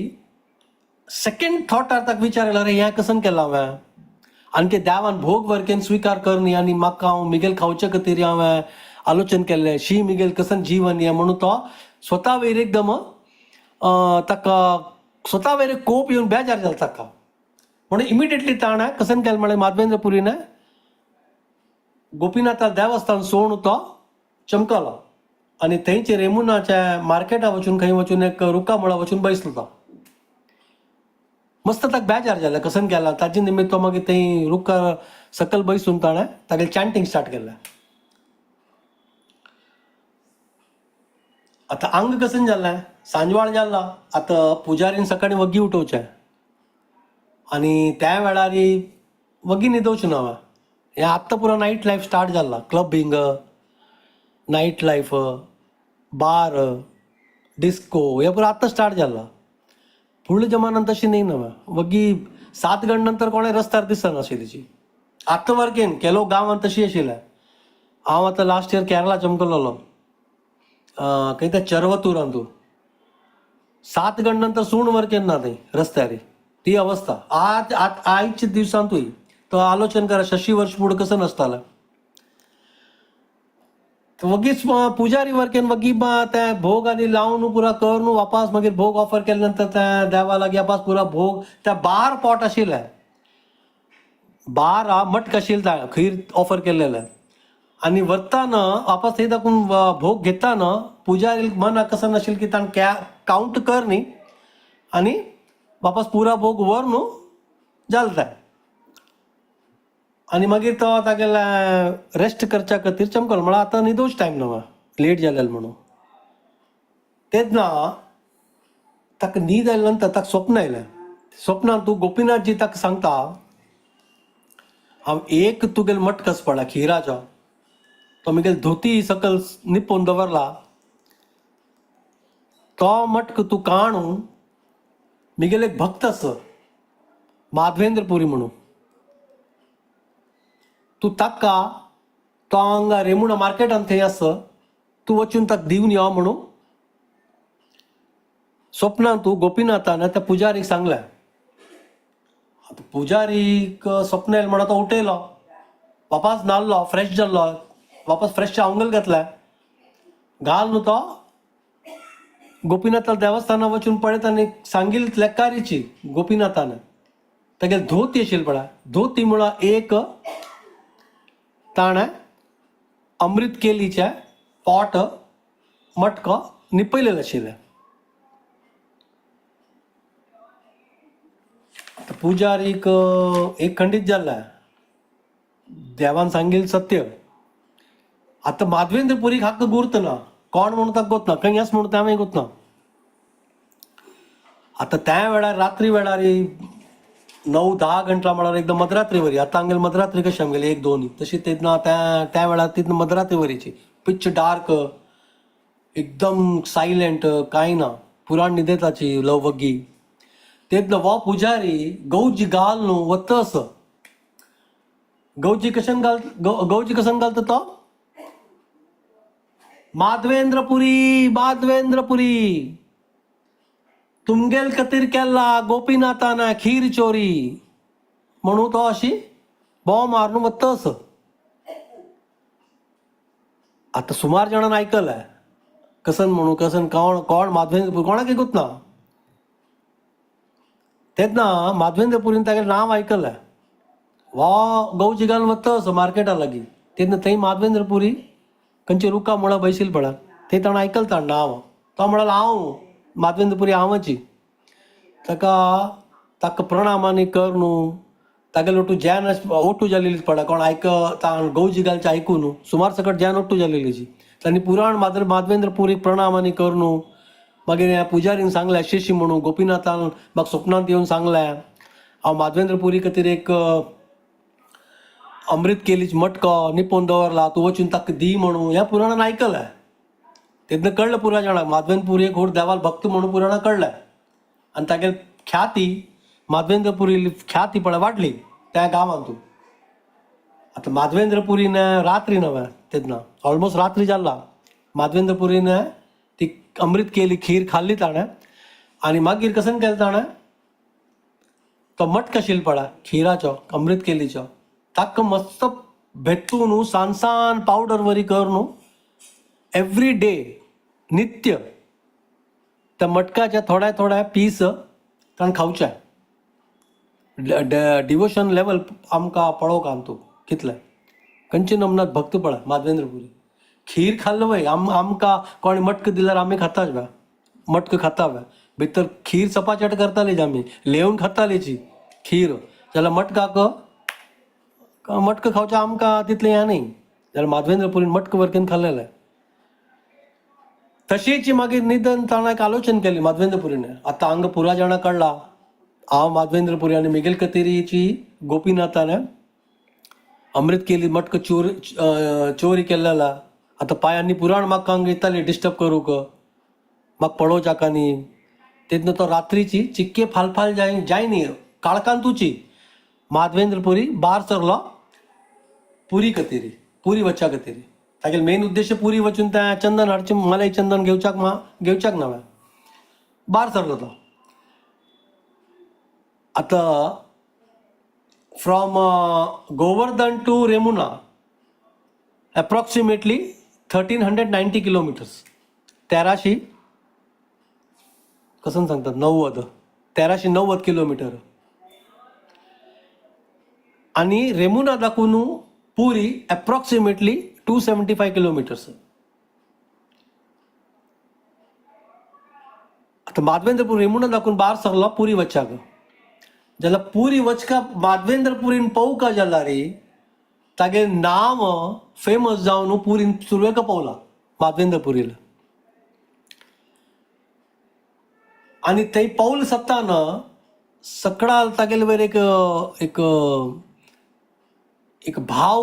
[SPEAKER 1] सेकंड थॉटार ताका विचार आयलो, अरे हें कसन केलां हांवें आनी ते देवान भोग वरकेन स्विकार कर न्ही आनी म्हाका हांव मिगेल खावचे खातीर हांवें आलोचन केल्लें शी मिगेल कसन जीवन हें म्हणून तो स्वता वयर एकदम ताका स्वता वयर कोप येवन बेजार जालो ताका. म्हणून इमिडिएटली ताणें कसन केलें म्हळ्यार माधवेंद्र पुरीन गोपीनाथा देवस्थान सोडून तो चमकलो आनी थंयचे रेमुनाच्या मार्केटा वचून खंय वचून एक रुखा मुळा वचून बसलो. तो मस्त ताका बेजार जालें कसन केला ताजे निमित्त तो मागीर थंय रुखा सकल बैसून ताणें तागेलें चॅन्टींग स्टार्ट केलें. आतां आंग कसन जालें, सांजवाळ जाला. आतां पुजारीन सकाळीं वग्गी उठोवचें आनी त्या वेळार वग्गी न्हिदोवचें ना. हें आत्तां पुरो नायट लायफ स्टार्ट जाला, clubbing, night life, bar, disco हें पुरो आत्तां स्टार्ट जाला. फुडल्या जमान्यान तशें न्ही न्हू, वग्गी 7 गण नंतर कोणें रस्त्यार दिसनाशिल्ली. आत्तां वर्केन केलो गांवांत तशी आशिल्लें. हांव आतां लास्ट इयर केरला चमकलोलो खंय त्या चरवतूरान तूं 7 गण नंतर सूण वर्केन ना थंय रस्त्यार ती अवस्था आज आयच्या दिवसांतूय. तो आलोचन करा 80 वर्ष फुडें कसं नासतालें. वगीच पुजारी वर्केन वगी ते भोग आनी लावन पुरा करून वापस मागीर भोग ऑफर केले नंतर त्या देवा लागीं वापस पुरा भोग त्या 12 पॉट आशिल्ले, 12 मटक आशिल्ले खीर ऑफर केलेले. आनी वताना वापस थंय दाखून भोग घेताना पुजारी मनाक कसं नाशिल्लें की ताणें कावंट कर न्ही आनी वापस पुरा भोग व्हर न्हू जालें तें. आनी मागीर तो तागेले रेस्ट करच्या खातीर चमकलो म्हळ्यार आतां न्हिदोच टायम न्हू लेट जालेलो म्हणून. तेन्ना ताका न्हीद आयले नंतर ताका स्वप्न आयलें. स्वप्नांत तूं गोपीनाथजी ताका सांगता हांव एक तुगेलो मटकस पडला खिराचो तो मुगेल धोती सकल निपोवन दवरला तो मटक तूं काणू मुगेल एक भक्त आसा माधवेंद्र पुरी म्हणून तूं ताका तो हांगा रेमुणा मार्केटान थंय आसा तूं वचून ताका दिवन यो म्हणून स्वप्नान तूं गोपीनाथान त्या पुजारीक सांगलें. आतां पुजारीक स्वप्न येयलें म्हणून तो उठयलो, वापास न्हालो, फ्रेश जाल्लो, वापस फ्रेश आंगल घातलें, घाल न्हू तो गोपिनाथा देवस्थाना वचून पळयता आनी सांगील लेकारीची गोपिनाथान तागेली धोती आशिल्ली पळय, धोती म्हळ्यार एक ताणें अमृत केलीचें पोट मटको निपयलेलें आशिल्लें. आतां पुजारीक एक खंडीत जाल्लें, देवान सांगील सत्य. आतां माधवेंद्र पुरीक हाका गुर्त ना, कोण म्हणून ताका गोत ना, खंय आस म्हणून तें गोत ना. आतां त्या वेळार रात्री वेळार 9-10 घंटा म्हळ्यार एकदम मध्यरात्री वरी. आतां आमगेली मध्यरात्री कशी आमगेली 1-2 तशी तेन्ना त्या त्या वेळार तितून मध्यरात्री वरीची, पिच्च डार्क, एकदम सायलेंट, कांय ना, पुराण न्हिदेताची लवबग्गी. तेन्ना हो पुजारी गौजी घाल न्हू वता असो. गौजी कशन घाल, गौजी कसन घालता तो माधवेंद्रपुरी, माधवेंद्रपुरी तुमगेल खातीर केला गोपीनाथान खीर चोरी म्हणून तो अशी बोव मारून वता असो. आतां सुमार जाणान आयकलें कसन म्हणून कसन कोण कोण माधवेंद्रपुरी कोणाक गोत ना. तेन्ना माधवेंद्रपुरीन तागेलें नांव आयकलें, हो गौजी घालून वता असो मार्केटा लागीं. तेन्ना थंय माधवेंद्रपुरी खंयच्या रुखा मुळा बैशील पळय, थंय ताणें आयकलें ताणें नांव. तो म्हणालो हांव माधवेंद्रपुरी हांवची. ताका ताका प्रणाम आनी कर न्हू, तागेले ओटू जॅन ओटू जालेली पळय, कोण आयक ताण गौजी घालचें आयकूं न्हू, सुमार सकट जॅन ओटू जालेलीची. तांणी पुराण माधवेंद्रपुरीक प्रणाम आनी कर न्हू. मागीर ह्या पुजारीन सांगलें अशें म्हणून गोपीनाथान म्हाका स्वप्नांत येवन सांगलें हांव माधवेंद्रपुरी खातीर एक अमृत केलीच मटको निपोवन दवरला, तूं वचून ताका दी म्हणून. ह्या पुराणान आयकलें तेन्ना कळ्ळें पुरा जाणांक माधवेंद्रपुरी एक व्हड देवाल भक्त म्हणून पुराणां कळ्ळें. आनी तागेली ख्याती माधवेंद्रपुरी ख्याती पळय वाडली त्या गांवांत. आतां माधवेंद्रपुरीन रात्री नव्हे तेन्ना ऑलमोस्ट रात्री जाल्ला, माधवेंद्रपुरीन ती अमृत केली खीर खाल्ली ताणें आनी मागीर कसन केलें ताणें तो मटको आशिल्लो पळय खिराचो अमृत केलीचो ताका मस्त भेटू न्हू सान सान पावडर वरी कर न्हू एवरी डे नित्य त्या मटकाच्या थोड्या थोड्या पीस ताणें खावचें. डिवोशन लेवल आमकां पळोवंक आम तूं कितलें खंयचे नमनात भक्त पळय माधवेंद्रपुरी खीर खाल्ल वय. आमकां कोणें मटक दिल्यार आमी खाताच बा, मटक खाता बा, भितर खीर चपाचट करतालीच आमी, लेवन खातालीची खीर. जाल्यार मटकाक मटक खावचें आमकां तितलें हें न्ही, जाल्यार माधवेंद्रपुरीन मटक वरकेन खाल्लेलें. तशीच मागीर निधन ताणें एक आलोचन केली माधवेंद्रपुरीन. आतां हांगा पुरा जाणां कळ्ळा हांव माधवेंद्रपुरी आनी मिगेल कतेरीची गोपीनाथान अमृत केली मटक चोरी चोरी केल्लेला. आतां पायांनी पुराण म्हाका हांगा येताली डिस्टर्ब करूंक, म्हाका पळोवच्याक. न्ही तेन्ना तो रात्रीची चिक्के फालफाल जाय जाय न्ही काळखांतूची माधवेंद्रपुरी बार सरलो पुरी कतेरी, पुरी वच्च्या कतेरी. तागेले मेन उद्देश पुरी वचून त्या चंदन हाडचें, मलय चंदन घेवच्याक मा घेवच्याक नव्या बार सरलो तो. आतां from Govardhan to Remuna approximately 1390 kilometres, 1300 कसं सांगतात 90, 1390 किलोमिटर. आनी रेमुना दाखून पुरी एप्रॉक्सिमेटली 275 किलोमिटर्स. आतां माधवेंद्रपुरी रेमुना दाखून बार सरलो पुरी वच्चाक, जाल्यार पुरी वचका माधवेंद्रपुरीन पवका जाल्यार तागे नांव फेमस जावन पुरीन सुरवेक पावला माधवेंद्रपुरीला. आनी थंय पावल सत्ताना सकळा तागेले वयर एक एक एक भाव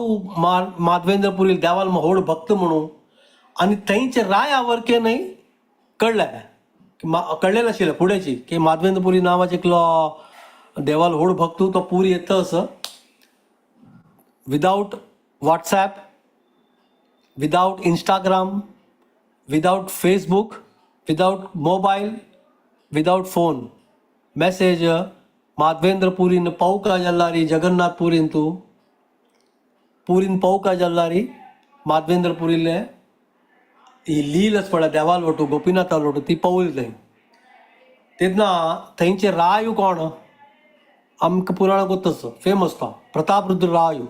[SPEAKER 1] माधवेंद्रपुरी देवाल व्हड भक्त म्हणून. आनी थंयचे राया वरके न्हय कळ्ळें कळ्ळेलें आशिल्लें फुडेंची की माधवेंद्रपुरी नांवाचे एकलो देवाल व्हड भक्त तो पुरी येता असो without WhatsApp, without Instagram, without Facebook, without mobile, without phone message Madhavendra पुरीन पावका जल्लारी Jagannath पुरीन तू पुरीन पावका जल्लारी माधवेंद्र पुरीले ही लील पळय देवाल वटू गोपीनाथा वटू ती पावली थंय. तेन्ना थंयचे रायू कोण आमकां पुराण गोतच फेमस तो प्रतापरुद्र रायू.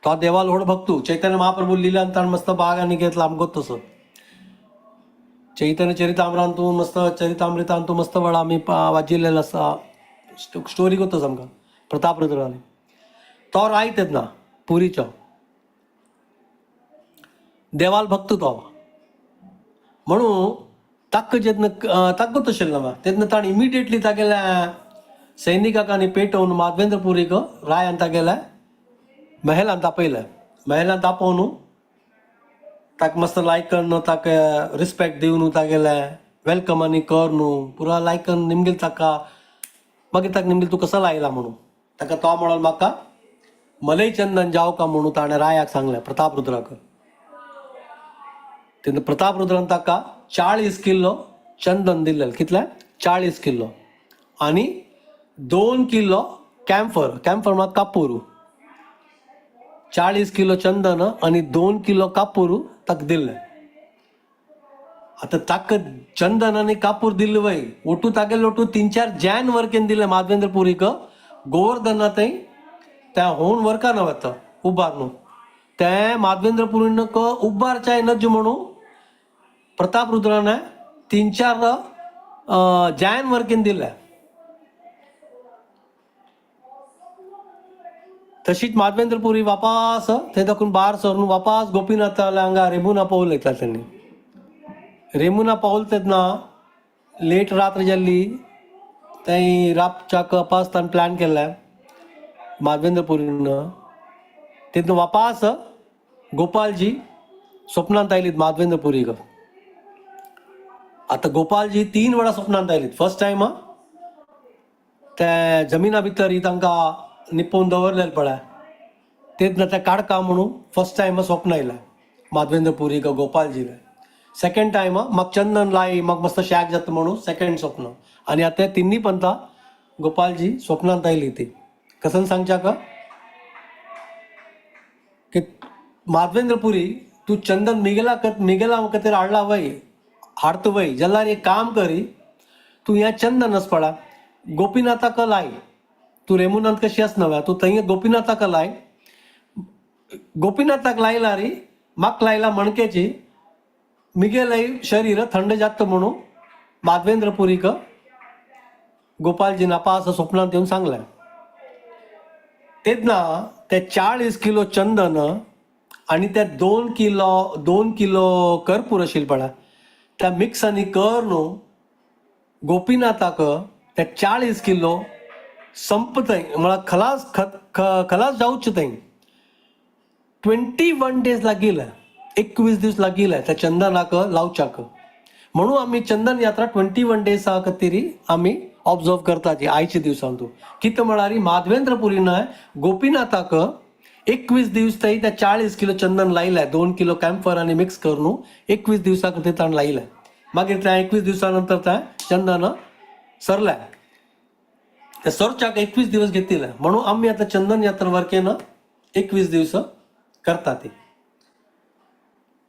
[SPEAKER 1] तो देवाल व्हड भक्तू. चैतन्य महाप्रभू लिलान ताण मस्त बाग आनी घेतला आमकां गोतस. चैतन्य चरितामृतांतू मस्त चरितामृतांतू मस्त वेळा आमी वाजिल्लेलो आसा स्टोरी गोतस आमकां प्रतापरुद्राली. तो राय तेन्ना पुरीचो देवाल भक्त तो. म्हणून ताका जेन्ना ताका तशें ना तेन्ना ताणें इमिडिएटली तागेल्या सैनिकाक आनी पेटोवन माधवेंद्र पुरीक रायान तागेल्या महेलान तापयलें. महेलान तापोवन ताका मस्त लायक करून ताका रिस्पेक्ट दिवन तागेले welcome आनी कर न्हू पुरा लायकन निमगेल ताका. मागीर ताका निमगेल तूं कसो लायला म्हणून ताका तो म्हणून म्हाका मलय चंदन जावं का म्हणून ताणें रायाक सांगलें प्रतापरुद्राक. तेन्ना प्रतापरुद्रान ताका 40 किलो चंदन दिल्लें. कितलें? 40 किलो. आनी 2 किलो कॅम्फर. कॅम्फर म्हळ्यार कापूर. 40 किलो चंदन आनी 2 किलो कापूर ताका दिल्लें. आतां ताका चंदन आनी कापूर दिल्ले वय ओटू तागेले ओटू 3-4 जॅन वर्केन दिलें माधवेंद्र पुरीक. गोवर्धना थंय त्या होवन वर्कान वता उबार न्हू तें माधवेंद्र पुरीन उबारच्या नज म्हणून प्रतापरुद्रान 3-4 जॅन वर्केन दिलें. तशीच माधवेंद्रपुरी वापास थंय दाखून भायर सरून वापास गोपीनाथाल्या हांगा रेमुना पावल येता तेणी. रेमुना पावल तेन्ना लेट रात्र जाल्ली. थंय रातच्याक वापास ताणें प्लॅन केल्लें माधवेंद्रपुरीन. तेन्ना वापास गोपालजी स्वप्नांत आयलीत माधवेंद्रपुरीक. आतां गोपालजी 3 वेळा स्वप्नांत आयलीत. फर्स्ट टायम ते जमिना भितर तांकां निपोवन दवरलेलें पळय तेन्ना ते काडका म्हणून फर्स्ट टायम स्वप्न आयलें माधवेंद्रपुरीक गोपालजीले. सेकंड टायम म्हाका चंदन लाय म्हाका मस्त शाक जाता म्हणून सेकंड स्वप्न. आनी आतां तिन्ही पंता गोपालजी स्वप्नांत आयली ती. कसन सांगच्या का की माधवेंद्रपुरी तूं चंदन मिगेला मिगेला खातीर हाडला वय हाडता वय जाल्यार एक काम करी तूं हें चंदन आसा पळय गोपीनाथाक लाय. तूं रेमुनांत कशी आसना तूं थंय गोपीनाथाक लाय. गोपीनाथाक लायला रे म्हाका लायला मणकेची मिगेलय शरीर थंड जाता म्हणून माधवेंद्रपुरीक गोपालजीन आपा स्वप्नांत येवन सांगलें. तेन्ना ते 40 किलो चंदन आनी ते 2 किलो कर्पूर आशिल्लें पळय त्या मिक्स आनी कर न्हू गोपीनाथाक ते 40 किलो संपतय म्हळ्यार खलास खलास जावचें थंय. 21 डेज लागिल्ले 21 दीस लागिल्ले त्या चंदनाक लावच्याक. म्हणून आमी चंदन यात्रा 21 डेजा खातीर आमी ऑब्जर्व करता आयच्या दिवसांत. कितें म्हळ्यार माधवेंद्रपुरीन गोपीनाथाक 21 दीस थंय त्या 40 किलो चंदन लायलें 2 किलो कॅम्फर आनी मिक्स करून 21 दिवसा खातीर ताणें लायलें. मागीर त्या 21 दिवसा नंतर तें चंदन सरलें. ते सरच्याक 21 दिवस घेतिल्ले. म्हणून आमी आतां चंदन यात्रा वर्केन 21 दिवस करता ती.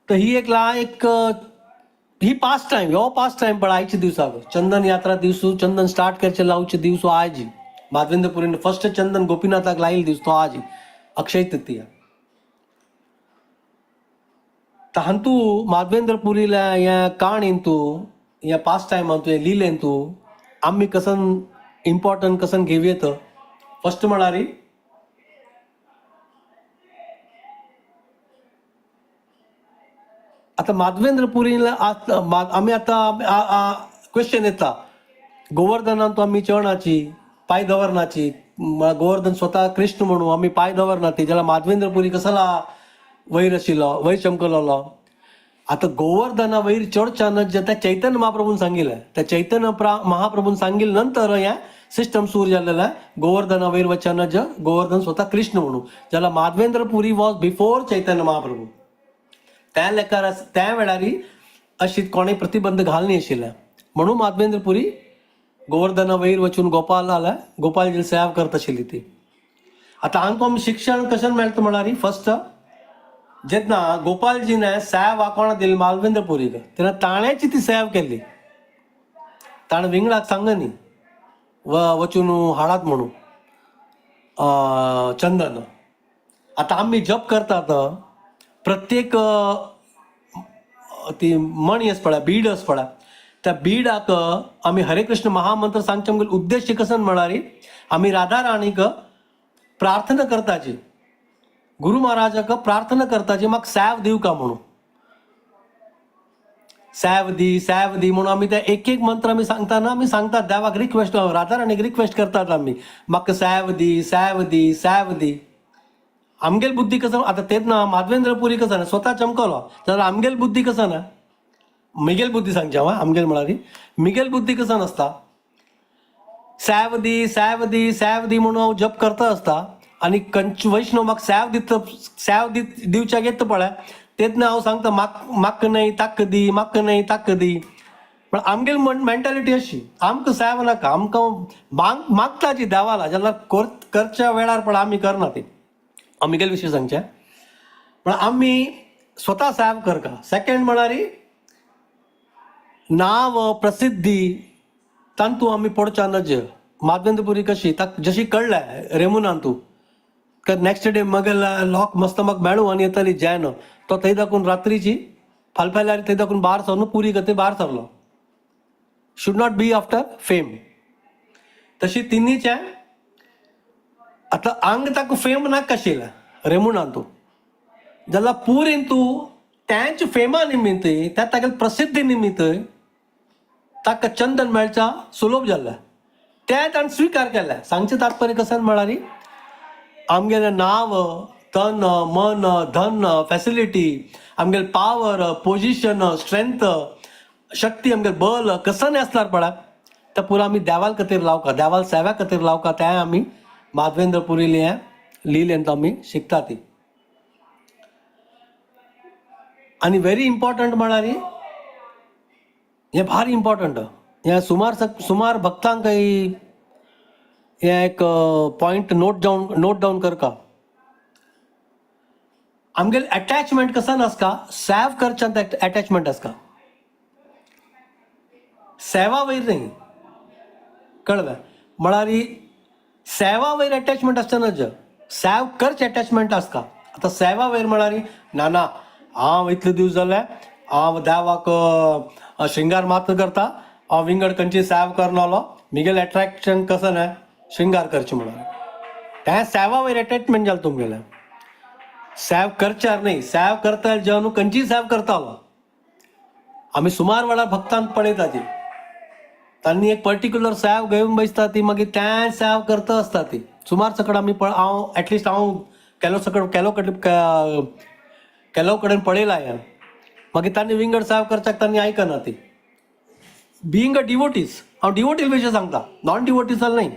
[SPEAKER 1] तर ही एक एक ही पास टायम ह्यो पास टायम पळय आयच्या दिवसाक चंदन यात्रा दिवसू चंदन स्टार्ट करचे लावचे दिवस आयज. माधवेंद्रपुरीन फर्स्ट चंदन गोपीनाथाक लायिल्लो दीस तो आज अक्षय तृतीया. तर हांतू माधवेंद्रपुरील्या ह्या काणीन तूं ह्या पास टायमान तूं हें लिलें तूं आमी कसन इम्पॉर्टंट कसन घेवयेत. फर्स्ट म्हळ्यार आतां माधवेंद्रपुरीला आमी आतां क्वेश्चन येता गोवर्धनान आमी चरणाची पांय दवरनाची गोवर्धन स्वता कृष्ण म्हणून आमी पांय दवरना ती जाल्यार माधवेंद्रपुरी कसला वयर आशिल्लो वयर चमकलोलो. आतां गोवर्धना वयर चडच्यान जे त्या चैतन्य महाप्रभून सांगिल्लें त्या चैतन्य महाप्रभून सांगिल्ले नंतर हें सिस्टम सुरू जालेलें गोवर्धना वयर वचन ज गोवर्धन स्वता कृष्ण म्हणून जाल्यार माधवेंद्रपुरी वॉज बिफोर चैतन्य महाप्रभू. त्या लेखार त्या वेळार अशी कोणें प्रतिबंध घालनी आशिल्लें म्हणून माधवेंद्रपुरी गोवर्धना वयर वचून गोपाल आला, गोपाल सेवा करत आशिल्ली ती. आतां आमकां आमी शिक्षण कशें मेळटा म्हळ्यार फर्स्ट जेन्ना गोपालजीने सेवा कोणा दिली मालवेंद्रपुरीक, तेन्ना ताणेंच ती सेवा केल्ली. ताणें विंगडाक सांगना न्ही वचून हाडात म्हणून चंदन. आतां आमी जप करतात प्रत्येक ती मणी आसा पळय, बीड आसा पळय, त्या बीडाक आमी हरे कृष्ण महामंत्र सांगचे आमगेलो उद्देश कसो म्हळ्यार आमी राधा राणीक प्रार्थना करताची, गुरु महाराजाक प्रार्थना करताची म्हाका सॅव दिवका म्हणून, सॅव दी सॅव दी म्हणून आमी ते एक एक मंत्र आमी सांगतना आमी सांगतात देवाक रिक्वेस्ट, राधा राणीक रिक्वेस्ट करतात आमी म्हाका सॅव दी सॅव दी सॅव दी. आमगेल बुद्धी कसं आतां तेच ना माधवेंद्रपुरी कसं ना स्वता चमकलो जाल्यार आमगेल बुद्धी कसं ना, मिगेल बुद्धी सांगची हांव आमगेल म्हळ्यार मिगेल बुद्धी कसं नासता, सॅव दी सॅव दी सॅव दी म्हणून हांव जप करता आसता आनी कंच वैष्णव म्हाका सॅव दित सॅव दित दिवच्याक येता पळय तेन्ना हांव सांगता म्हाक म्हाका न्हय ताक दी म्हाका न्हय ताक दी. पण आमगेल मेंटालिटी अशी आमकां सॅव नाका, आमकां माग मागता जी देवाला जाल्यार करच्या वेळार पण आमी करना ती. आमगेल विशय सांगचें पण आमी स्वता सॅव करका. सेकंड म्हळ्यार नांव प्रसिद्धी तांतू आमी पडच्या नज. माधवेंद्रपुरी कशी ताक जशी कळ्ळें रेमुनान तूं तर नेक्स्ट डे मगेल लोक मस्त म्हाका मेळूं आनी येताली जॅन तो थंय दाखून रात्रीची फालफाल्यार थंय दाखून भायर सरलो पुरी खातीर भायर सरलो. Should not be after fame. तशी तिन्हीचे आतां आंग ताका फेम नाका आशिल्लें रेमुनान तूं जाल्यार पुरीन तूं तेंच फेमा निमित्त त्या तागेले प्रसिद्धी निमित्त ताका चंदन मेळच्या सुलभ जाल्लें तें ताणें स्विकार केलें. सांगचें तात्पर्य कशें म्हळ्यार आमगेलें नांव तन मन धन फॅसिलिटी आमगेलें पावर पोजिशन स्ट्रेंथ शक्ती आमगेलें बल कसं आसल्यार पळय तें पुरो आमी देवाल खातीर लावका, देवाल सेव्या खातीर लावका. तें आमी माधवेंद्रपुरीले लिलेंत आमी शिकता ती. आनी व्हेरी इम्पॉर्टंट म्हळ्यार हें भारी इम्पॉर्टंट, हें सुमार सुमार भक्तांक हें एक पॉयंट नोट डावन करका. आमगेले अटॅचमेंट कसं आसता सेव करच्यान अटॅचमेंट आसता, सेवा वयर न्ही. कळ्ळें म्हळ्यार सेवा वयर अटॅचमेंट आसता नज, सेव करचे अटॅचमेंट आसता. आतां सेवा वयर म्हळ्यार ना ना हांव इतले दीस जाले हांव देवाक श्रृंगार मात्र करता, हांव विंगड खंयची सेव करनालो, मिगेले एट्रेक्शन कसं न्हय श्रृंगार करचें म्हणून तें सेवा वयर अटॅचमेंट जालें तुमगेलें. सेव करच्यार न्ही, सेव करता जेवन न्हू खंयचीय सेव करतालो. आमी सुमार वेळार भक्तांक पळयता ती तांणी एक पर्टिक्युलर सेव घेवन बसता ती मागीर तें सेव करता आसता ती सुमार सकड आमी हांव एटलिस्ट हांव केलो सकड केलो कडेन केलो कडेन पळयला हें. मागीर तांणी विंगड सेव करच्याक तांणी आयकना ती. बिईंग अ डिवोटीज, हांव डिवोटीज विशय सांगता, नॉन डिवोटीज न्हय.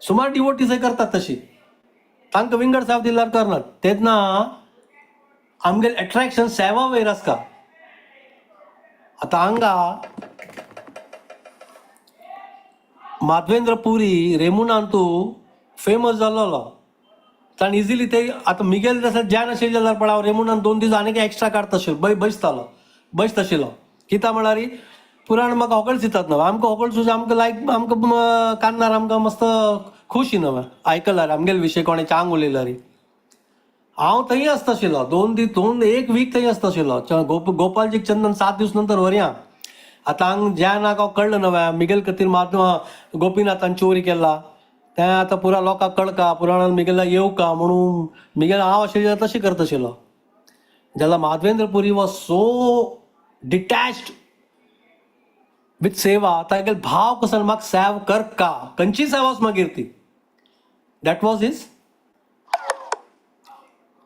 [SPEAKER 1] सुमार डिवोटीज करतात तशी, तांकां विंगड सेव दिल्यार करनात. तेन्ना आमगेलें एट्रेक्शन सेवा वयर आसता. आतां हांगा माधवेंद्र पुरी रेमुनान तूं फेमस जाल्लो ताणें इजिली ते आतां मिगेल जसं ज्ञान आशिल्लें जाल्यार पळय हांव रेमुनान 2 दीस आनीक एक्स्ट्रा काडता आशिल्लो, बैसतालो बैसता आशिल्लो. कित्याक म्हळ्यार पुराण म्हाका होगळ दितात न्हू, आमकां होगळ सुद्दां आमकां लायक आमकां कान्नार आमकां मस्त खुशी न्हू आयकल्यार आमगेले विशय कोणें चांग उलयल्यार. हांव थंय आसता आशिल्लो 2 दीस 2 1 वीक थंय आसता आशिल्लो. गोपालजीक चंदन 7 दीस नंतर व्हरया. आतां हांग ज्ञानाक हांव कळ्ळें न्हू मिगेल खातीर महात्मा गोपीनाथान चोरी केला तें आतां पुरा लोकांक कळका पुराणान मिगेला येवका म्हणून मिगेल हांव आशिल्लें तशें करता आशिल्लो. जाल्यार Madhavendra Puri was so detached with seva, तागेलो भाव कसो म्हाका सेव करका खंयची सेवा मागीर ती, that was his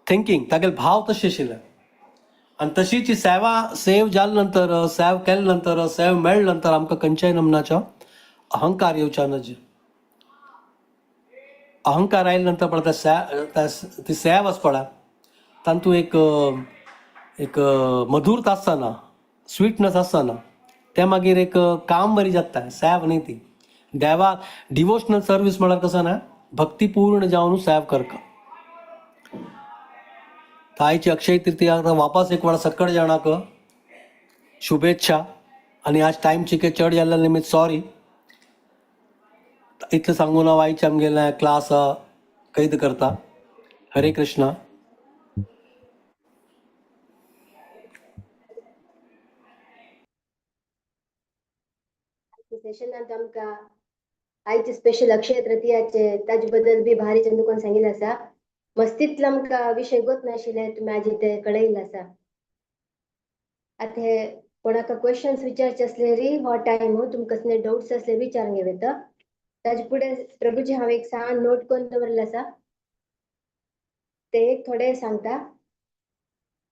[SPEAKER 1] thinking. तागेलो भाव तशें आशिल्लें आनी तशीच ही सेवा सेव जाले नंतर सेव केले नंतर सेव मेळ्ळे नंतर आमकां खंयच्याय नमनाचो अहंकार येवच्या नज. अहंकार आयले नंतर पळय त्या ती सेव आसा पळय तातूंत एक एक मधुरता आसतना स्वीटनस आसतना तें मागीर एक काम बरी जाता, सेव न्ही ती. देवा डिवोशनल सर्वीस म्हळ्यार कसं ना, भक्तिपूर्ण जावन सेव करका. आयची अक्षय तृतीया वापस एक वेळा सक्कड जाणाक शुभेच्छा. आनी आज टायम चिके चड जाल्ल्या निमित्त सॉरी. इतलें सांगून हांव आयचे आमगेलें क्लास कैद करता. हरे कृष्णा.
[SPEAKER 2] सेशनात आमकां आयचे स्पेशल अक्षय तृतीयाचे ताजे बद्दल बी भारी चंदुकोन सांगिल्लें आसा. मस्तीतलो आमकां विशय गोत नाशिल्ले, तुमी आजी ते कळयल्ले आसा. आतां हे कोणाक क्वेश्चन्स विचारचे आसले री हो टायम हो, तुमकां कसले डाउट्स आसले विचारून घेवं येता. ताजे फुडें प्रभुजी हांव एक सान नोट करून दवरलें आसा, ते एक थोडे सांगता.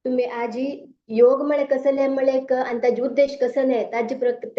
[SPEAKER 2] तुमी आजी योग म्हळ्यार कसलें म्हळ्यार एक आनी ताजे उद्देश कसले ताजे